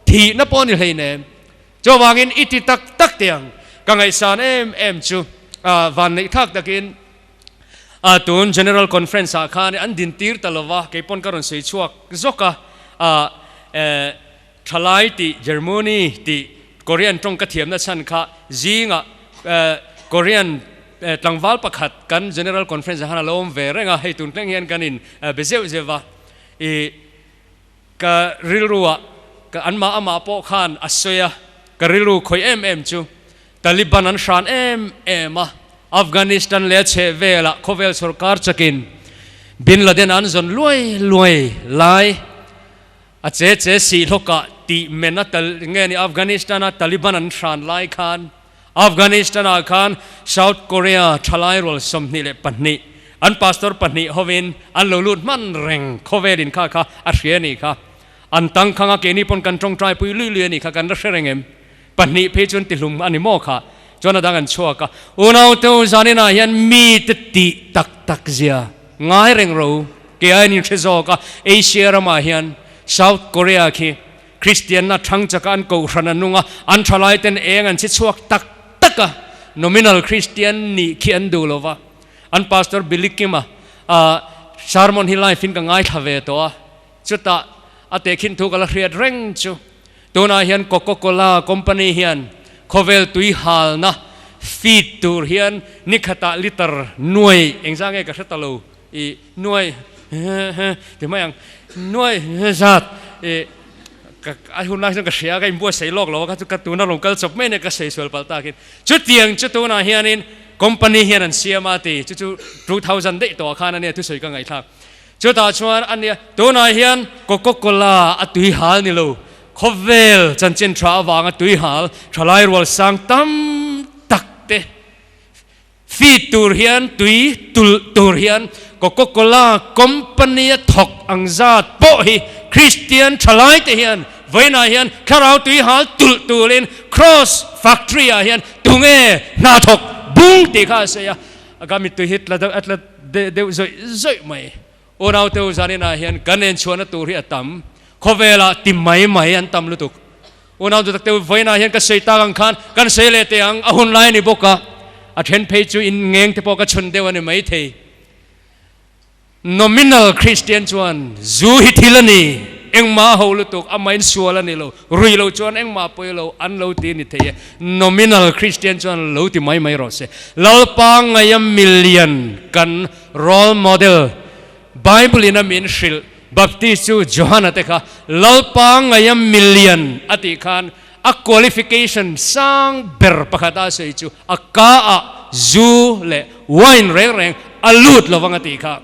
H: thihna pawh a ni hleinem. Chuvangin i ti tak tak teh ang. Ka ngaihsan em em chu vanneih thlak takin A tun General Conference ah khan an din tir ta lova, kei pawn ka rawn sawi chhuak zawk a, a e thalai tih Germany tih Korean tawng ka thiamna chhan kha zingah e Korean e tlangval pakhat kan General Conference ah khan a lo awm ve reng a, hei tun thleng hian kan in be zeuh zeuh va, i ka rilru ah ka anmah amah pawh khan a sawi a, ka rilru khawih em em chu Taliban an hran em em a, Afghanistan leh a chheh velah khawvel sorkar chakin Bin Laden an zawn luai luai lai a che che sih hlawkah tih men a tal nge ni Afghanistan-a Taliban an hran lai khan Afghanistan-ah khan South Korea thalai rual 22 an pastor pahnih hovin an lo lut hman reng khawvelin kha kha a hria a nih kha. An tangkhang a keini pawn kan tawngtai pui lui lui a nih kha kan la hre reng em? Pahnih phei chuan tihlum a ni maw kha? Chuan a dang an chhuak a, Unau te u zaninah hian mite tih tak tak zia ngai reng ro ke a in hre zawk a, Asia ramah hian South Korea khi Kristianna thang chaka an kohhran a nung a, an thalai ten eng an chhi chhuak tak tak a, nominal Kristian nih khi an duh lo va, an Pastor Billy Kim a sermon hi live in ka ngaithla ve tawh a, Chutah a tehkhin thu ka la hriat reng chu tunah hian Coca Cola company hian khawvel tui halna feed tur hian ni khatah liter nuai engzah nge ka hre ta lo i nuai ti mai ang nuai zat i ka a hun lai chuan ka hria ka inbuatsaih lawk lo a kha chu ka tuna rawn kal chawp mai nia ka sawi sual palh takin chutiang chu tunah hianin company hian an siam a ti chu chu 2000 daih tawhah khan ania thusawi ka ngaihthlak. Chutah chuan a nia, tunah hian Coca Cola a tui hal ni lo, khawvel chanchin tha avanga tui hal thalai rual sang tam tak te feed tur hian tui tulh tur hian Coca Cola company a thawk ang zat pawh hi Kristian thalai te hian vawiinah hian thlarau tui hal tulh turin Cross factory ah hian tunge hna thawk bung tih kha a sawi a, A ka mittui hi tla deuh a tla deuh zawih zawih mai. Unau te u zaninah hian kan enchhuahna tur hi a tam. Khawvelah ti mai mai an tam lutuk. Unau duhtak te u vawiinah hian ka sawi tak ang khan kan sawi leh teh ang a hun lai a ni bawk a. A then phei chu in ngeng te pawh ka chhun deuh a ni maithei. Nominal Christian chuan zu hi thil a ni, engmah a ho lutuk, amahin sual a ni lo, rui lo chuan engmah pawi lo an lo ti a ni thei e. Nominal Christian chuan lo ti mai mai rawh se. Lalpa ngaia milian kan role model Bible in a min hrilh Baptist chu Johana te kha Lalpa ngaia milian a tih khan a qualification sang ber pakhat a sawi chu a ka ah zu leh wine reng reng a lut lovang a tih kha.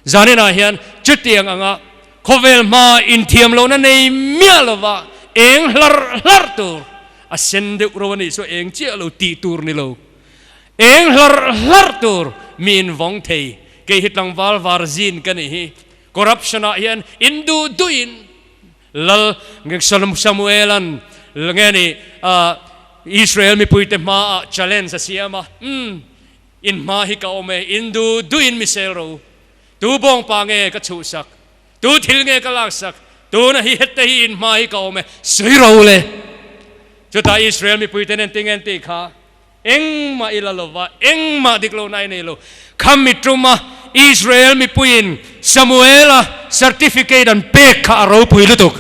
H: Zaninah hian chutiang anga khawvel hma inthiam lohna nei miah lova eng hlarh hlarh tur a sen deuh ro a nih chu eng chiah lo tih tur ni lo. Eng hlarh hlarh tur mi invawng thei kei hi tlangval var zin ka nih hi. Corruption ah hian induh duhin Lal Samuelan nge ni Israel mipuite hmaah challenge a siam a, Umm, in hma hi ka awm e, in duh duhin mi sel ro. Tu bawngpa nge ka chhuhsak? Tu thil nge ka laksak? Tuna hi hete hi in hma hi ka awm e, sawi ro le. Chutah Israel mipuite nen tinge an tih kha? Engmah i la lo va, engmah dik lohna i nei lo. Khami tuma Israel mipuiin Samuela certificate an pek kha a ropui lutuk.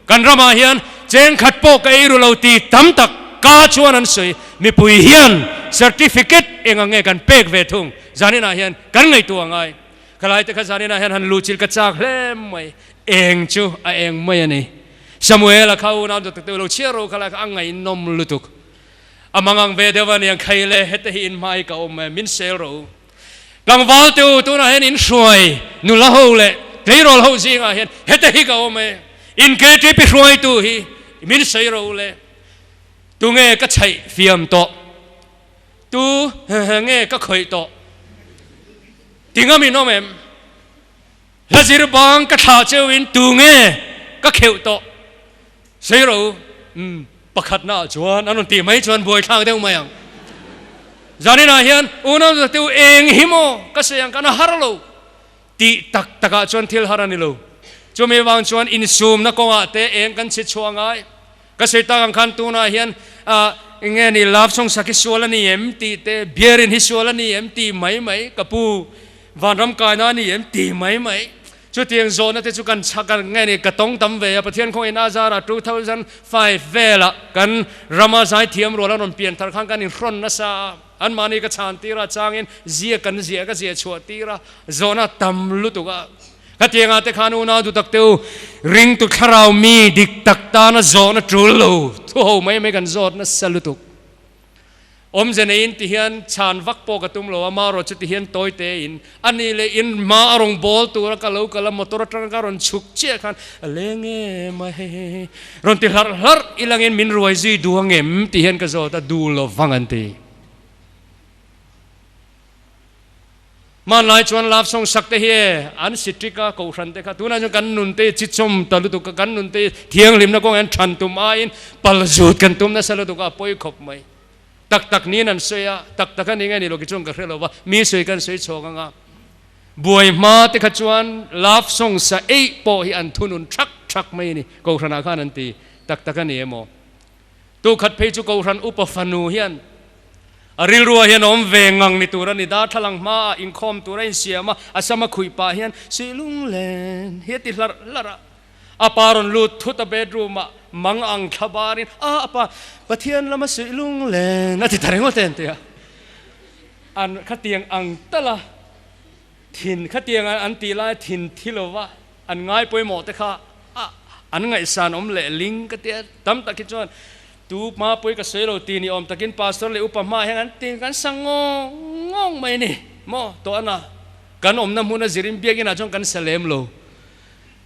H: Kan ramah hian cheng khat pawh ka ei ru lo ti tam tak ka chuan an sawi. Mipui hian certificate eng ang nge kan pek ve thung zaninah hian kan ngaihtuah ngai. Khalai te kha zaninah hian han luhchilh ka chak hle mai. Eng chu a eng mai a ni. Samuela kha unau dawt tak lo chhiar ro khalai kha a ngaihnawm lutuk. A mangang ve deuh a niang khai le, hete hi in hmai ka awm e, min sel rawh u. Tlangval te u, tunah hian in hruai nula ho leh tleirawl ho zingah hian hete hi ka awm e, in KTP hruaitu hi min sawi rawh u le. Tunge ka chhaih fiam tawh? Tu nge ka khawih tawh? Tinga min awm em? Hla zir bang ka thlah cheu in tunge ka kheuh tawh? Sawi rawh u, umm, pakhatna ah chuan an rawn tih mai chuan buaithlak deuh mai ang. Zaninah hian unau te u eng hi maw ka sawi ang kan a har lo tih tak takah chuan thil har a ni lo. Chumi vang chuan insumna kawngah te eng kan chhi chhuah ngai. Ka sawi tak ang khan tunah hian ah enge ni love song sak hi sual a ni em tih te, beer in hi sual a ni em tih mai mai ka pu vanram kaina a ni em tih mai mai. Chutiang zawhna te chu kan chhak a nge ni ka tawng tam ve a, Pathian khaw in Azara 2005 velah kan rama zaithiam rual an rawn pian thar khan kan inhrawn nasa a, anmahni ka chhan tir a changin zia kan ziah ka ziah chhuah tir a, zawhna tam lutuk a. Khatiangah te khan unau duh tak te u, ringtu thlarau mi dik tak tana zawhna tul lo thu ho mai mai kan zawt nasa lutuk. Awmze neiin ti hian chhan vak pawh ka tum lo a, marawh chu ti hian tawi tein a ni leh in hma a rawn bawl tura ka lo kal a, motor atanga ka rawn chhuk chiah khan a leng em a hei rawn ti hlarh hlarh ilangin min ruai zui duh ang em ti hian ka zawt a, duh lo vang an ti. Hmanlai chuan love song sak te hi e an si ṭik a, kohhran te kha tunah chuan kan nun te hi chichawm ta lutuk a, kan nun te hi thianghlimna kawngah hian ṭhan tum aiin pal zut kan tum nasa lutuk a, a pawi khawp mai. Tak tak niin an sawi a, tak tak a ni nge ni lo ki chuan ka hre lo va, mi sawi kan sawi chhawk ang a. Buai hma te kha chuan love song sa eih pawh hi an thunun ṭhak ṭhak mai a ni, kohhranah khan an ti tak tak a ni emaw. Tukhat phei chu Kohhran upa fanu hian a rilruah hian awm ve ngang ni tur a ni. Darthlalang hmaah inkhawm tur a insiam a, a sama khuih pah hian Sih lunglen hi a ti hlarh hlarh a. A pa rawn lut thut a bedroom ah mang ang thla barin, A apa, Pathian lama sih lunglen a ti ta ringawt e an ti a. An khatiang ang tal a thin khatiang an tih lai thin thi lova an ngai pawimawh te kha a an ngaihsan awm leh ling ka tia tam tak hi chuan tu hma pawh ka sawi lo ti ni awm takin pastor leh upa hma hian an ti kan sa ngawng ngawng mai ni maw tawh ana kan awmna hmun a zirin biakin ah chuan kan sa lem lo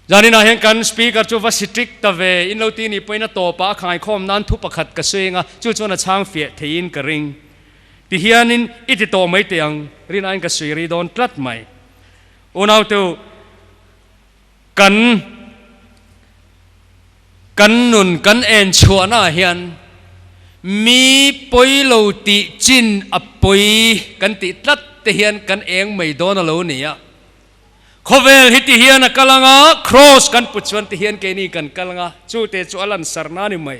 H: zanin ah hian kan speaker chu va strict ta ve in lo ti ni pawhin a tawpah a khaikhawm nan thu pakhat ka sawi anga chu chuan a chhang fiah theiin ka ring ti hianin i ti tawh mai teh ang rinaiin ka sawi ri dawn tlat mai unau te Kan kan nun kan en chhuahnaah hian mi pawi lo tih chin a pawi kan tih tlat te hian kan eng mai dawn a lo ni a. Khawvel hi ti hian a kal ang a, kraws kan put chuan ti hian keini kan kal ang a, chu te chu a lansar na ni mai.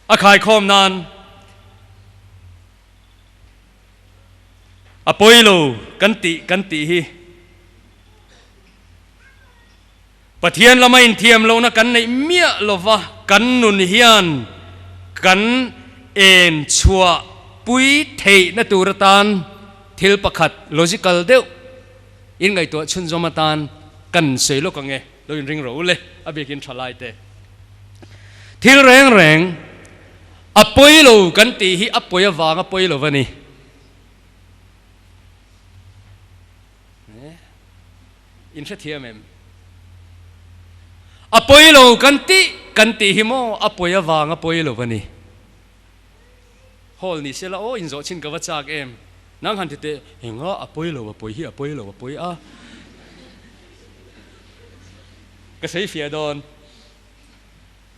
H: A khaikhawm nan. A pawi lo kan tih kan tih hi. Pathian lama inthiam lohna kan neih miah lova kan nun hian kan en chhuah pui theihna tur atan thil pakhat logical deuh in ngaihtuah chhunzawm atan kan sawi lawk ang e, lo inring rawh u le, a biakin tha lai te. Thil reng reng a pawi lo kan tih hi a pawi avanga pawi lo va ni. In hrethiam em? A pawi lo kan tih kan tih hi maw a pawi avang a pawi lo a ni. Hall ni sela aw inzawh chhin ka va chak em? Nang han ti teh, enga a pawi lo a pawi hi a pawi lo a pawi a. Ka sawi fiah dawn.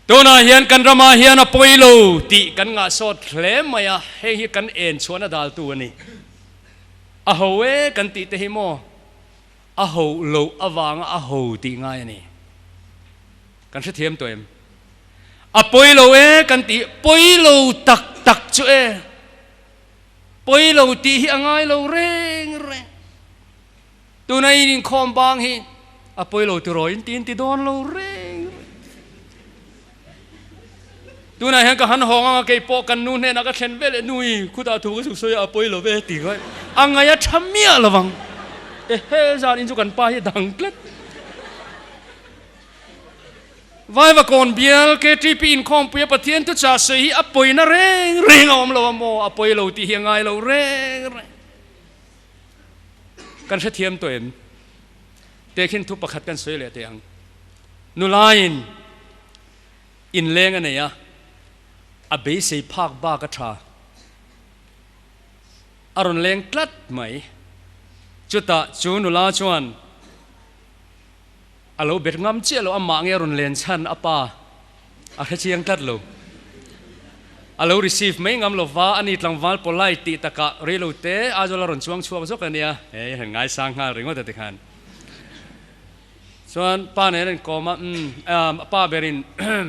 H: Tunah hian kan ramah hian a pawi lo tih kan ngahsawt hle mai a, heng hi kan en chhuahna daltu a ni. A ho e kan tih te hi maw a ho loh avanga a ho tih ngai a ni. Kan hrethiam tawh em? A pawi lo e kan tih, pawi lo tak tak chu e. Pawi lo tih hi a ngai lo reng reng. Tuna in inkhawm bang hi a pawi lo tiraw in ti in ti dawn lo reng reng. Tunah hian ka han hawng ang a, kei pawh kan nu hnenah ka thlen veleh nui khutah thu ka zuk sawi a, a pawi lo ve ti ngai a ngaih a tha miah lo vang. Ehe zan in chu kan pa hi a dang tlat. Vaivakawn bial KTP inkhawmpui a Pathian thuchah sawi hi a pawina reng reng a awm lo a maw, a pawi lo tih hi a ngai lo reng reng. Kan hrethiam tawh em? Tehkhin thu pakhat kan sawi leh teh ang. Nulaiin Inleng a nei a, a beisei phak bak a tha. A rawn leng tlat mai. Chutah chu nula chuan a lo bet ngam chiah lo, amah nge a rawn len chhan a pa a hre chiang tlat lo. A lo receive mai ngam lova, ani tlangval polite tih takah reilo te Aizawl a rawn chuang chhuak zawk a nia, hei a han ngaisang nghal ringawt a tikhan. Chuan pa nen an inkawm a, umm pa berin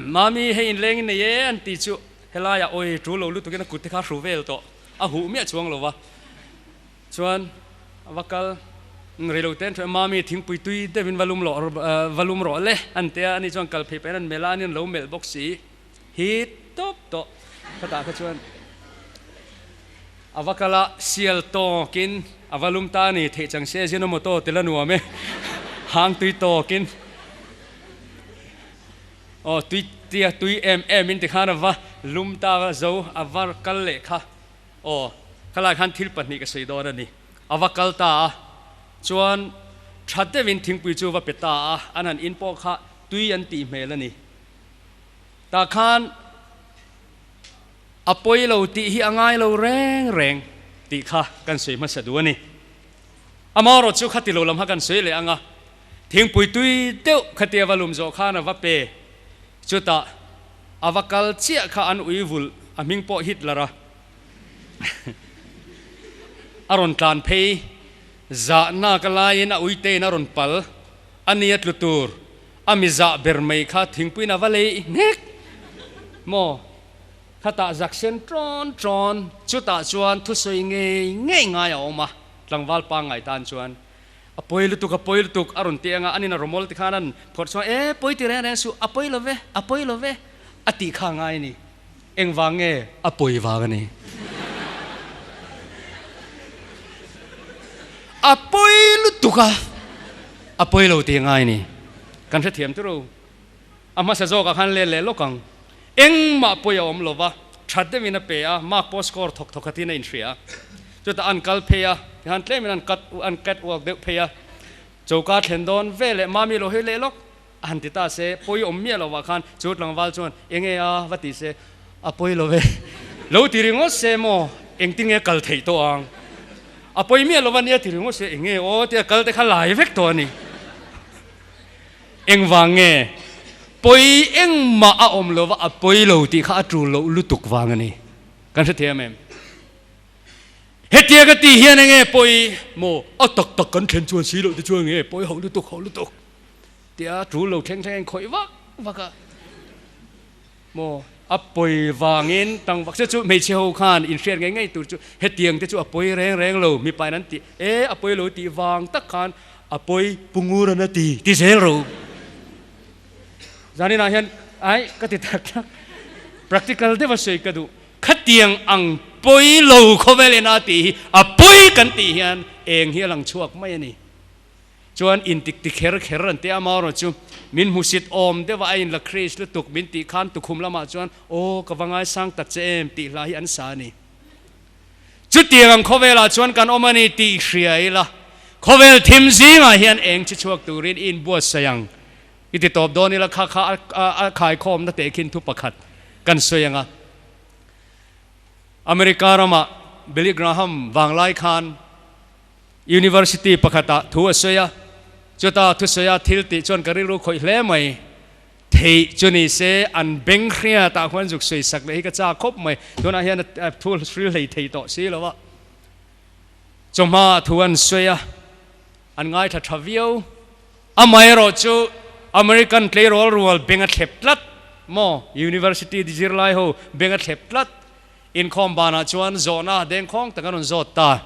H: Mami hei inleng in nei e an ti chu helaiah awi tul lo lutukin a kut te kha a hru vel tawh, a huh miah chuang lo va. Chuan a va kal rei lo te an thu Mami thingpui tui deuhin va lum lawh va lum rawh le an ti a, ani chuan kal phei pahin an melh a, ani an lo melh bawk si hit tawp tawh khatah kha chuan A va kal a, sial tawkin a va lum ta a ni, theih chang se Ajinomoto tel a nuam e, hang tui tawkin aw tui tia tui em em in tikhan a va lum ta a zo a va kal leh kha aw khalai khan thil pahnih ka sawi dawn a ni, a va kal ta a chuan tha deuhin thingpui chu va pe ta a, an han in pawh kha tui an tih hmel a ni tah khan. A pawi lo tih hi a ngai lo reng reng tih kha kan sawi hmasa duh a ni. Amaherawh chu khati lo lam kha kan sawi leh ang a, thingpui tui deuh khatia va lum zawh khan a va pe, chutah a va kal chiah kha an ui vulh a hming pawh Hitler a a rawn tlan phei zahna ka laiin a uitein a rawn pal a nia tlu tur A mi zah ber mai kha thingpuiin a va lei hnek maw? Khatah zak sen ṭawn ṭawn, chutah chuan thusawi ngei ngei ngai a awm a, tlangval pangngai tan chuan a pawi lutuk, a pawi lutuk a rawn ti ang a, anin a rawmawl ti khan an phawrh chuan e pawi ti reng reng suh, a pawi lo ve, a pawi lo ve a tih kha ngai a ni. Engvang nge a pawi vang a ni? A pawi lutuk a, a pawi lo tih ngai a ni. Kan hrethiam chu ro. A hmasa zawkah khan let leh lawk ang. Engmah pawi a awm lo va, tha deuhin a pe a, mark pawh score thawk thawk khatin a inhria a. Chutah an kal phei a, tikhan tlemin an cut an cat walk deuh phei a. Choka thlen dawn veleh mami lo hawi leh lawk. A han ti ta se, pawi awm miah lovah khan chu tlangval chuan enge a va ti se, a pawi lo ve, lo ti ringawt se maw, engtinge kal theih tawh ang, a pawi miah lova nia ti ringawt se, enge aw tia kal te kha lai vek tawh a ni. Engvang nge pawi engmah a awm lova a pawi lo tih kha a tul loh lutuk vang a ni. Kan hrethiam em? Hetia ka tih hian enge pawi maw, a tak tak kan thlen chuan si loh te chuan enge pawi ho lutuk ho lutuk. Tia tul lo thleng thleng a inkhawih vak vak a maw? A pawi vangin tang vak se chu hmeichhe ho khan inhriat ngei ngei tur chu hetiang te chu a pawi reng reng lo mipa in an ti e a pawi lo tih vang tak khan a pawi pungur an a ti ti zel ro. Zaninah hian ai ka ti tak tak practical deuh a sawi ka duh. Khatiang ang pawi lo khawvel ina tih hi a pawi kan tih hian eng hi a lang chhuak mai a ni. Chuan intik ti kher kher an ti a, amaherawh chu min hmusit awm deuh a, a inla Kris lutuk min tih khan tukhum lamah chuan aw ka va ngaisang tak che em tih hla hi an sa a ni. Chutiang ang khawvelah chuan kan awm a ni tih hria ila, khawvel thim zingah hian eng chi chhuak turin i inbuatsaih ang i ti tawp dawn ila kha kha a khaikhawmna tehkhin thu pakhat kan sawi ang a. America ramah Billy Graham vanglai khan University pakhatah thu a sawi a, chuta thusawi a thil tih chuan ka rilru khawih hle mai. Theih chu ni se an beng hria tah khuan zuk sawi sak leh hi ka chak khawp mai. Tunah hian a thu hril hlei thei tawh si lo a. Chawhma thu an sawi a, an ngaithla tha viau. Amaherawh chu American tleirawl rual beng a thlep tlat maw? University zirlai ho beng a thlep tlat. Inkhawm banah chuan zawhna dengkhawng tak an rawn zawt ta.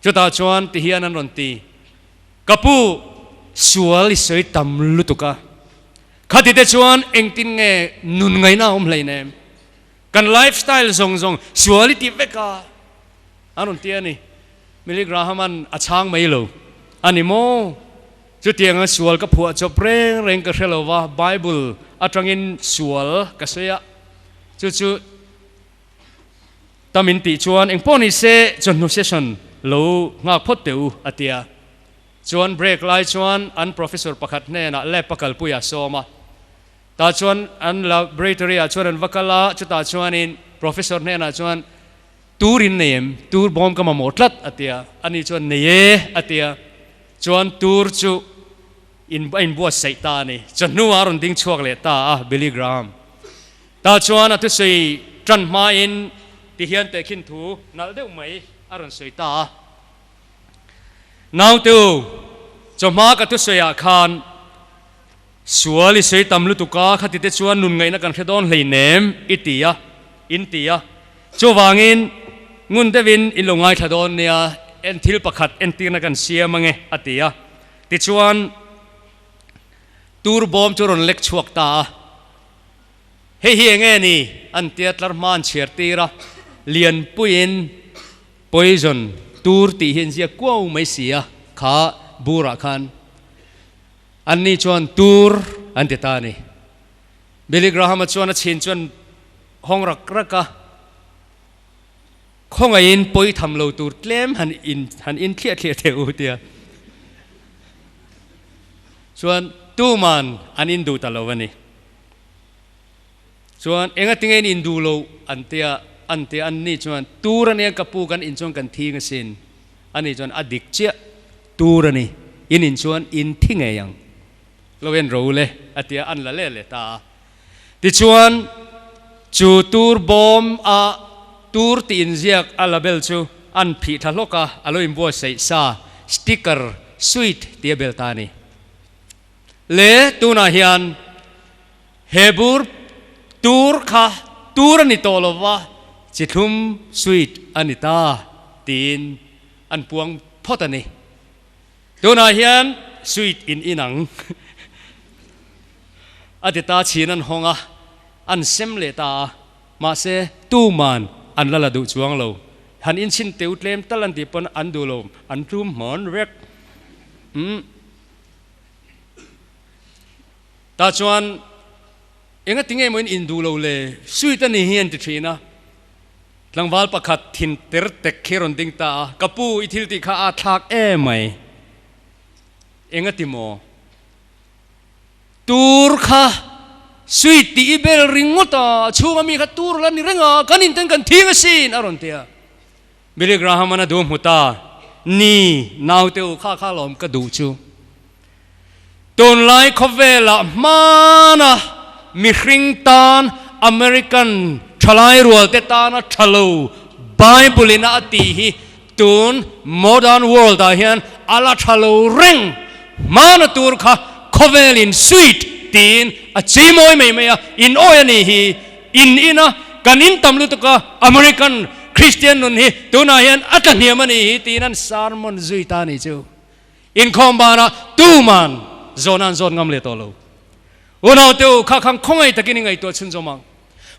H: Chutah chuan ti hian an rawn ti, Ka pu, sual i sawi tam lutuk a. Khati te chuan engtin nge nun ngaihna a awm hleinem? Kan lifestyle zawng zawng sual i ti vek a, an rawn ti a ni. Billy Graham-a'n a chhang mai lo a ni maw? Chutianga sual ka phuah chawp reng reng ka hre lo va, Bible atangin sual ka sawi a, chu chu tam in tih chuan engpawh ni se chawhnu session lo nghak phawt teh u a ti a. Chuan break lai chuan an professor pakhat hnenah lab a kalpui a sawm a, tah chuan an laboratory ah chuan an va kal a, chutah chuanin professor hnenah chuan Tur in nei em? Tur bawm ka mamawh tlat a ti a, ani chuan nei e a ti a, chuan tur chu in a inbuatsaih ta a ni. Chawhnuah a rawn ding chhuak leh ta a, Billy Graham. Tah chuan a thusawi tan hmain ti hian tehkhin thu nalh deuh mai a rawn sawi ta a, Naute u, chawhma ka thusawiah khan Sual i sawi tam lutuk a, khati te chuan nun ngaihna kan hre dawn hleinem i ti a, in ti a. Chuvangin ngun deuhin in lo ngaithla dawn nia, en thil pakhat entirna kan siam ange a ti a. Tichuan tur bawm chu rawn lek chhuak ta a. Hei hi enge ni? An tia tlar hma an chhiar tir a, Lianpuiin poison tur tih hi an ziak kuau mai si a, kha burah khan. Anni chuan tur an ti ta a ni. Billy Graham-a chuan a chhin chuan hawng rak rak a, Khawngaihin pawi tham lo tur tlem han in han in thliah thliah teh u tia. Chuan tuman an in duh ta lo a ni. Chuan enga tinge in in duh lo an tia an tia anni chuan tur a nia ka pu kan in chuan kan thing asin. Ani chuan a dik chiah. Tur a ni. In in chuan in thi ngei ang. Lo en ro le, a ti a, an la leh leh ta a. Tichuan, chu tur bawm a tur tih inziak a label chu an phih thla hlawk a, a lo inbuatsaih sa, sticker, sweet tih a bel ta a ni. Le, tunah hian he bur tur kha tur a ni tawh lo va, chithlum sweet a ni ta, tiin An puang phawt a ni. Tunah hian sweet in inang a ti ta chhin an hawng a, an sem leh ta a, mahse tuman an la la duh chuang lo. Han inchhin teu tlem tal an tih pawn an duh lo, an tlum hmawn vek. Umm. Tah chuan enga tinge maw in induh lo le, sweet a ni hi an ti thin a. Tlangval pakhat thin ter tek khi rawn ding ta a, Ka pu, i thil tih kha a thlak em mai. Enga ti maw? Tur kha sweet tih i bel ringawt a, a chhunga mi kha tur la ni reng a, kan inten kan thing asin, a rawn ti a. Billy Graham-an a duh hmu ta, Ni, naute u, kha kha lawm ka duh chu. Tunlai khawvelah hmana mihring tan American thalai rualte tana tha lo Bible in a tih hi tun modern world ah hian a la tha lo reng. Hmana tur kha khawvelin sweet tiin a chi mawi mai mai a, in awi a nih hi. In ina kan in tam lutuk a, American Christian nun hi tunah hian a tla hniam a nih hi tiin an sermon zui ta a nih chu. Inkhawm banah tuman zawhna an zawt ngam leh tawh lo. Unaute u, kha khang khawngaih takin i ngaihtuah chhunzawm ang.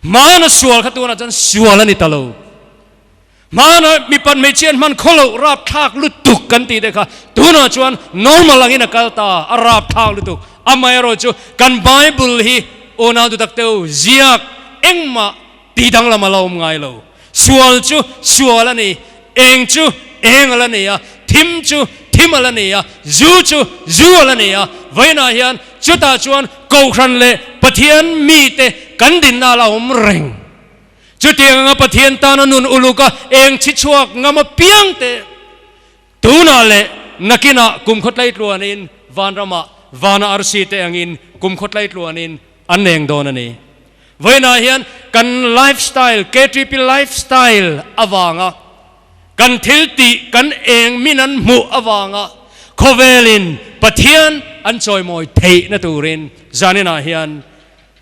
H: Hmana sual kha tunah chuan sual a ni ta lo. Hmana mipat hmeichhia an hman khaw loh rapthlak lutuk kan tih te kha tunah chuan normal angin a kal ta, a rapthlak lutuk. Amaherawh chu kan Bible hi unau dutak te u, ziak engmah tih danglam a la awm ngai lo. Sual chu sual a ni, eng chu eng a la ni a, thim chu thim a la ni a, zu chu zu a la ni a. Vawiinah hian chutah chuan Kohhran leh Pathian mite kan dinna a la awm reng. Chutiang anga Pathian tana nun uluk a eng chhi chhuak ngam apiang te tunah leh nakinah kum khawtlai tluanin vanramah vana arsi te angin kum khawtlai tluanin an eng dawn a ni. Vawiinah hian kan lifestyle, KTP lifestyle avanga kan thil tih kan eng min an hmuh avanga khawvelin Pathian an chawimawi theihna turin zaninah hian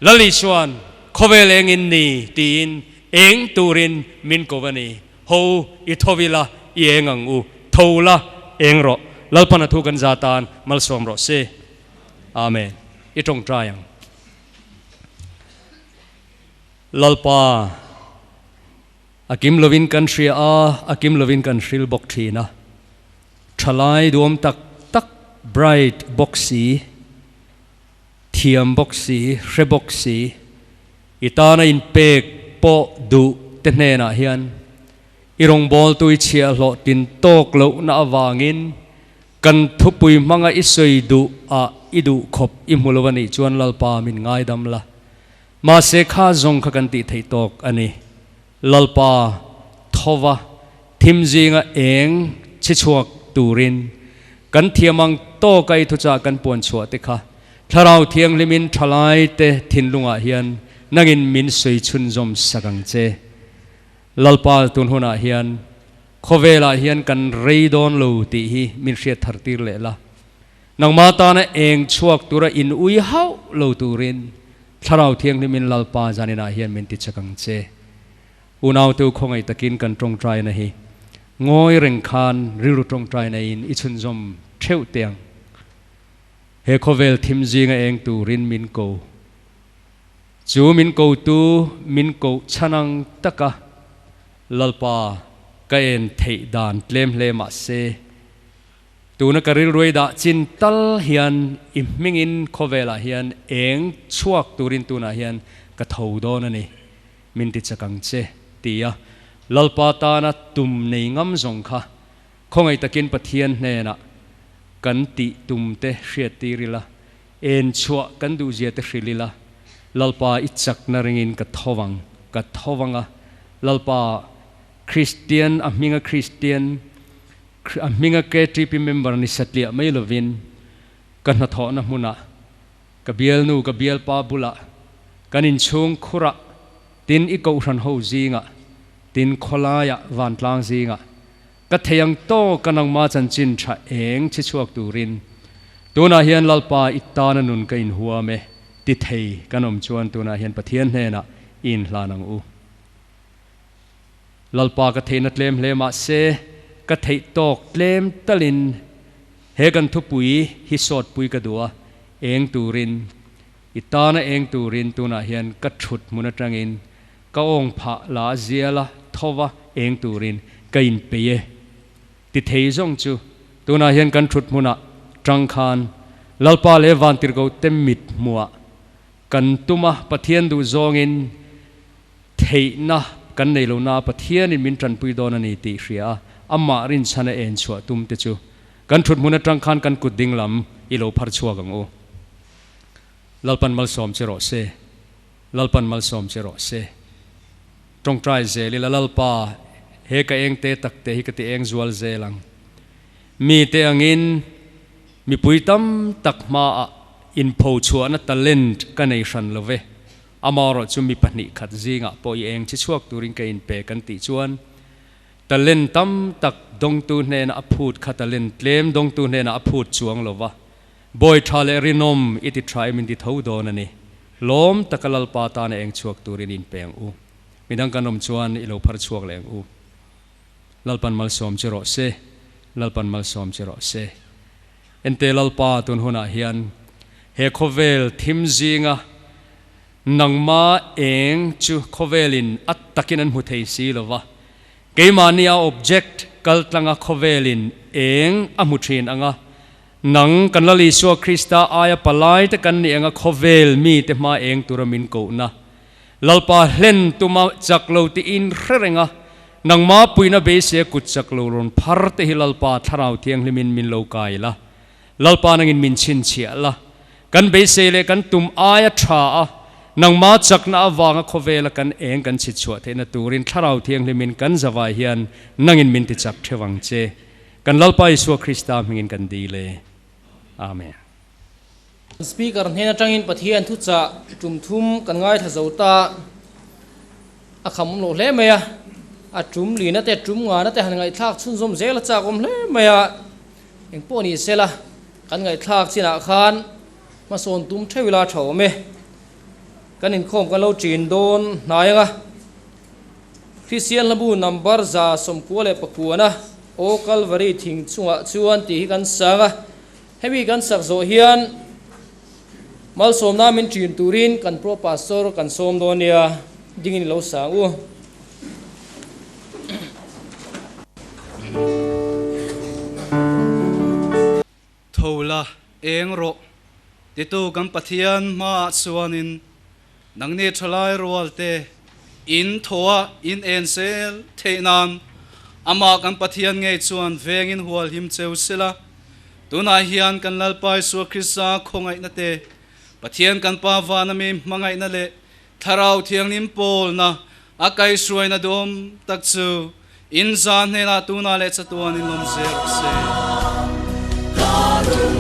H: Lal Isuan khawvel engin ni tiin eng turin min ko a ni. Ho i tho ila i eng ang u, tho la eng rawh. Lalpan a thu kan za tan malsawm rawh se. Amen. I tawngtai ang. Lalpa, a kim lovin kan hria a, a kim lovin kan hril bawk thin a. Thalai duam tak tak, bright bawk si, Thiam bawk si, hre bawk si, i tana inpek pawh duh te hnenah hian i rawngbawltu i chhiahhlawh tin tawk lohna avangin kan thupui hmanga i sawi duh ah i duh khawp i hmu lo a nih chuan Lalpa min ngaidam la. Mahse kha zawng kha kan tih theih tawk a ni. Lalpa thova thim zinga eng chhi chhuak turin kan thiam ang tawka i thuchah kan puan chhuah te kha Thlarau Thianghlimin thalai te thinlungah hian nangin min sawi chhunzawm sak ang che. Lalpa tun hunah hian khawvelah hian kan rei dawn lo tih hi min hriat thar tir leh la. Nangmah tana eng chhuak tura in ui hauh lo turin Thlarau Thianghlimin Lalpa zaninah hian min ti chak ang che. Unaute u khawngaih takin kan tawngtaina hi ngawi reng khan rilru tawngtaina in i chhunzawm theuh teh ang. He khawvel thim zinga eng turin min ko. Chu min kotu min koh chhan ang taka Lalpa ka en theih dan tlem hle mah se, tuna ka rilruai dah chin tal hian i hmingin khawvelah hian eng chhuak turin tunah hian ka tho dawn a ni. Min ti chak ang che, ti a Lalpa tana tum nei ngam zawng kha khawngaih takin Pathian hnenah kan tih tum te hriat tir ila, en chhuah kan duhzia te hrilh ila, Lalpa i chakna ringin ka tho vang, ka tho vang a, Lalpa Kristian, a hminga Kristian, a hminga KTP member ni satliah mai lovin ka hnathawhna hmunah, Ka bialnu ka bialpa bulah kan inchhung khurah tin i kohhran ho zingah tin khawlaiah vantlang zingah ka thei ang tawk ka nangma chanchin tha eng chhi chhuak turin tunah hian Lalpa i tana nun ka inhuam e ti thei kan awm chuan tunah hian Pathian hnenah i inhlan ang u. Lalpa ka theihna tlem hle mahse ka theih tawk tlem talin He kan thupui hi sawtpui ka duh a, eng turin, i tana eng turin tunah hian ka thut hmun atangin ka awng phah la a zial a, tho va eng turin ka inpei e. Ti thei zawng chu tunah hian kan thut hmunah tang khan Lalpa leh Vantirhkohte mit hmuah kan tum a, Pathian duh zawngin Theihna kan nei lo na Pathianin min tanpui dawn a ni tih hria a, amah rinchhan a en chhuah tum te chu kan thut hmun atang khan kan kut ding lam i lo phar chhuak ang u. Lalpan malsawm che rawh se. Lalpan malsawm che rawh se. Tawngtai zel ila Lalpa he ka eng te tak te hi ka ti eng zual zel ang. Mi te angin mipui tam tak hmaah inpho chhuahna talent ka nei hran lo ve. Amaherawh chu mi pahnih khat zingah pawh i eng chi chhuak turin ka inpe kan tih chuan talent tam tak dawngtu hnena a phut kha talent tlem dawngtu hnenah a phut chuang lo va, bawi tha leh rinawm i ti tha em in ti tho dawn a ni. Lawm taka Lalpa tana eng chhuak turin inpe ang u. Midang kan awm chuan i lo phar chhuak leh ang u. Lalpan malsawm che rawh se, Lalpan malsawm che rawh se. Ente Lalpa tun hunah hian he khawvel thim zinga nangma eng chu khawvelin a takin an hmu thei si lo va, keimahnia object kaltlanga khawvelin eng a hmu thin anga nang kan Lal Isua Krista aia palai te kan nih anga khawvel mite hma eng tura min kohna Lalpa hlen tuma chak lo tiin hre reng a, nangma puina beisei a kut chak lo rawn phar te hi Lalpa Thlarau Thianghlimin min lo kai la, Lalpa nangin min chhinchhiah la, kan beisei leh kan tum aia tha a, nangma chakna avanga khawvela kan eng kan chhitchhuah theihna turin Thlarau Thianghlimin kan zavai hian nangin min tichak theuh ang che. Kan Lalpa Isua Krista hmingin kan dil e. Amen.
C: Speaker hnen atangin Pathian thuchah tum thum kan ngaithla zo ta, a kham awm loh hle mai a, a tum lina te tum ngana te han ngaihthlak chhunzawm zel a chak awm hle mai a, engpawh ni sela kan ngaihthlak chinah khan hmasawn tum theuh ila tha awm e, kan inkhawm kan lo ṭin dawn hnai ang a, Kristian hlabu number 199 Aw Kalvari thing chungah chuan tih hi kan sang a. Hemi kan sak zawh hian malsawmna min ṭin turin kan Pro Pastor kan sawm dawn nia, dingin i lo sang u.
I: Tho la, eng rawh, titu kan Pathian hmaah chuanin nangni ṭhalai rualte in thaw a in en zel theih nan amah kan Pathian ngei chuan vengin hual him cheu sela. Tunah hian kan Lalpa Isua Krista khawngaihna te, Pathian kan Pa vana mi hmangaihna leh Thlarau Thianghlim pawlna a kaihhruaina duhawm tak chu in za hnenah tunah leh chatuan in lawm zel rawh se.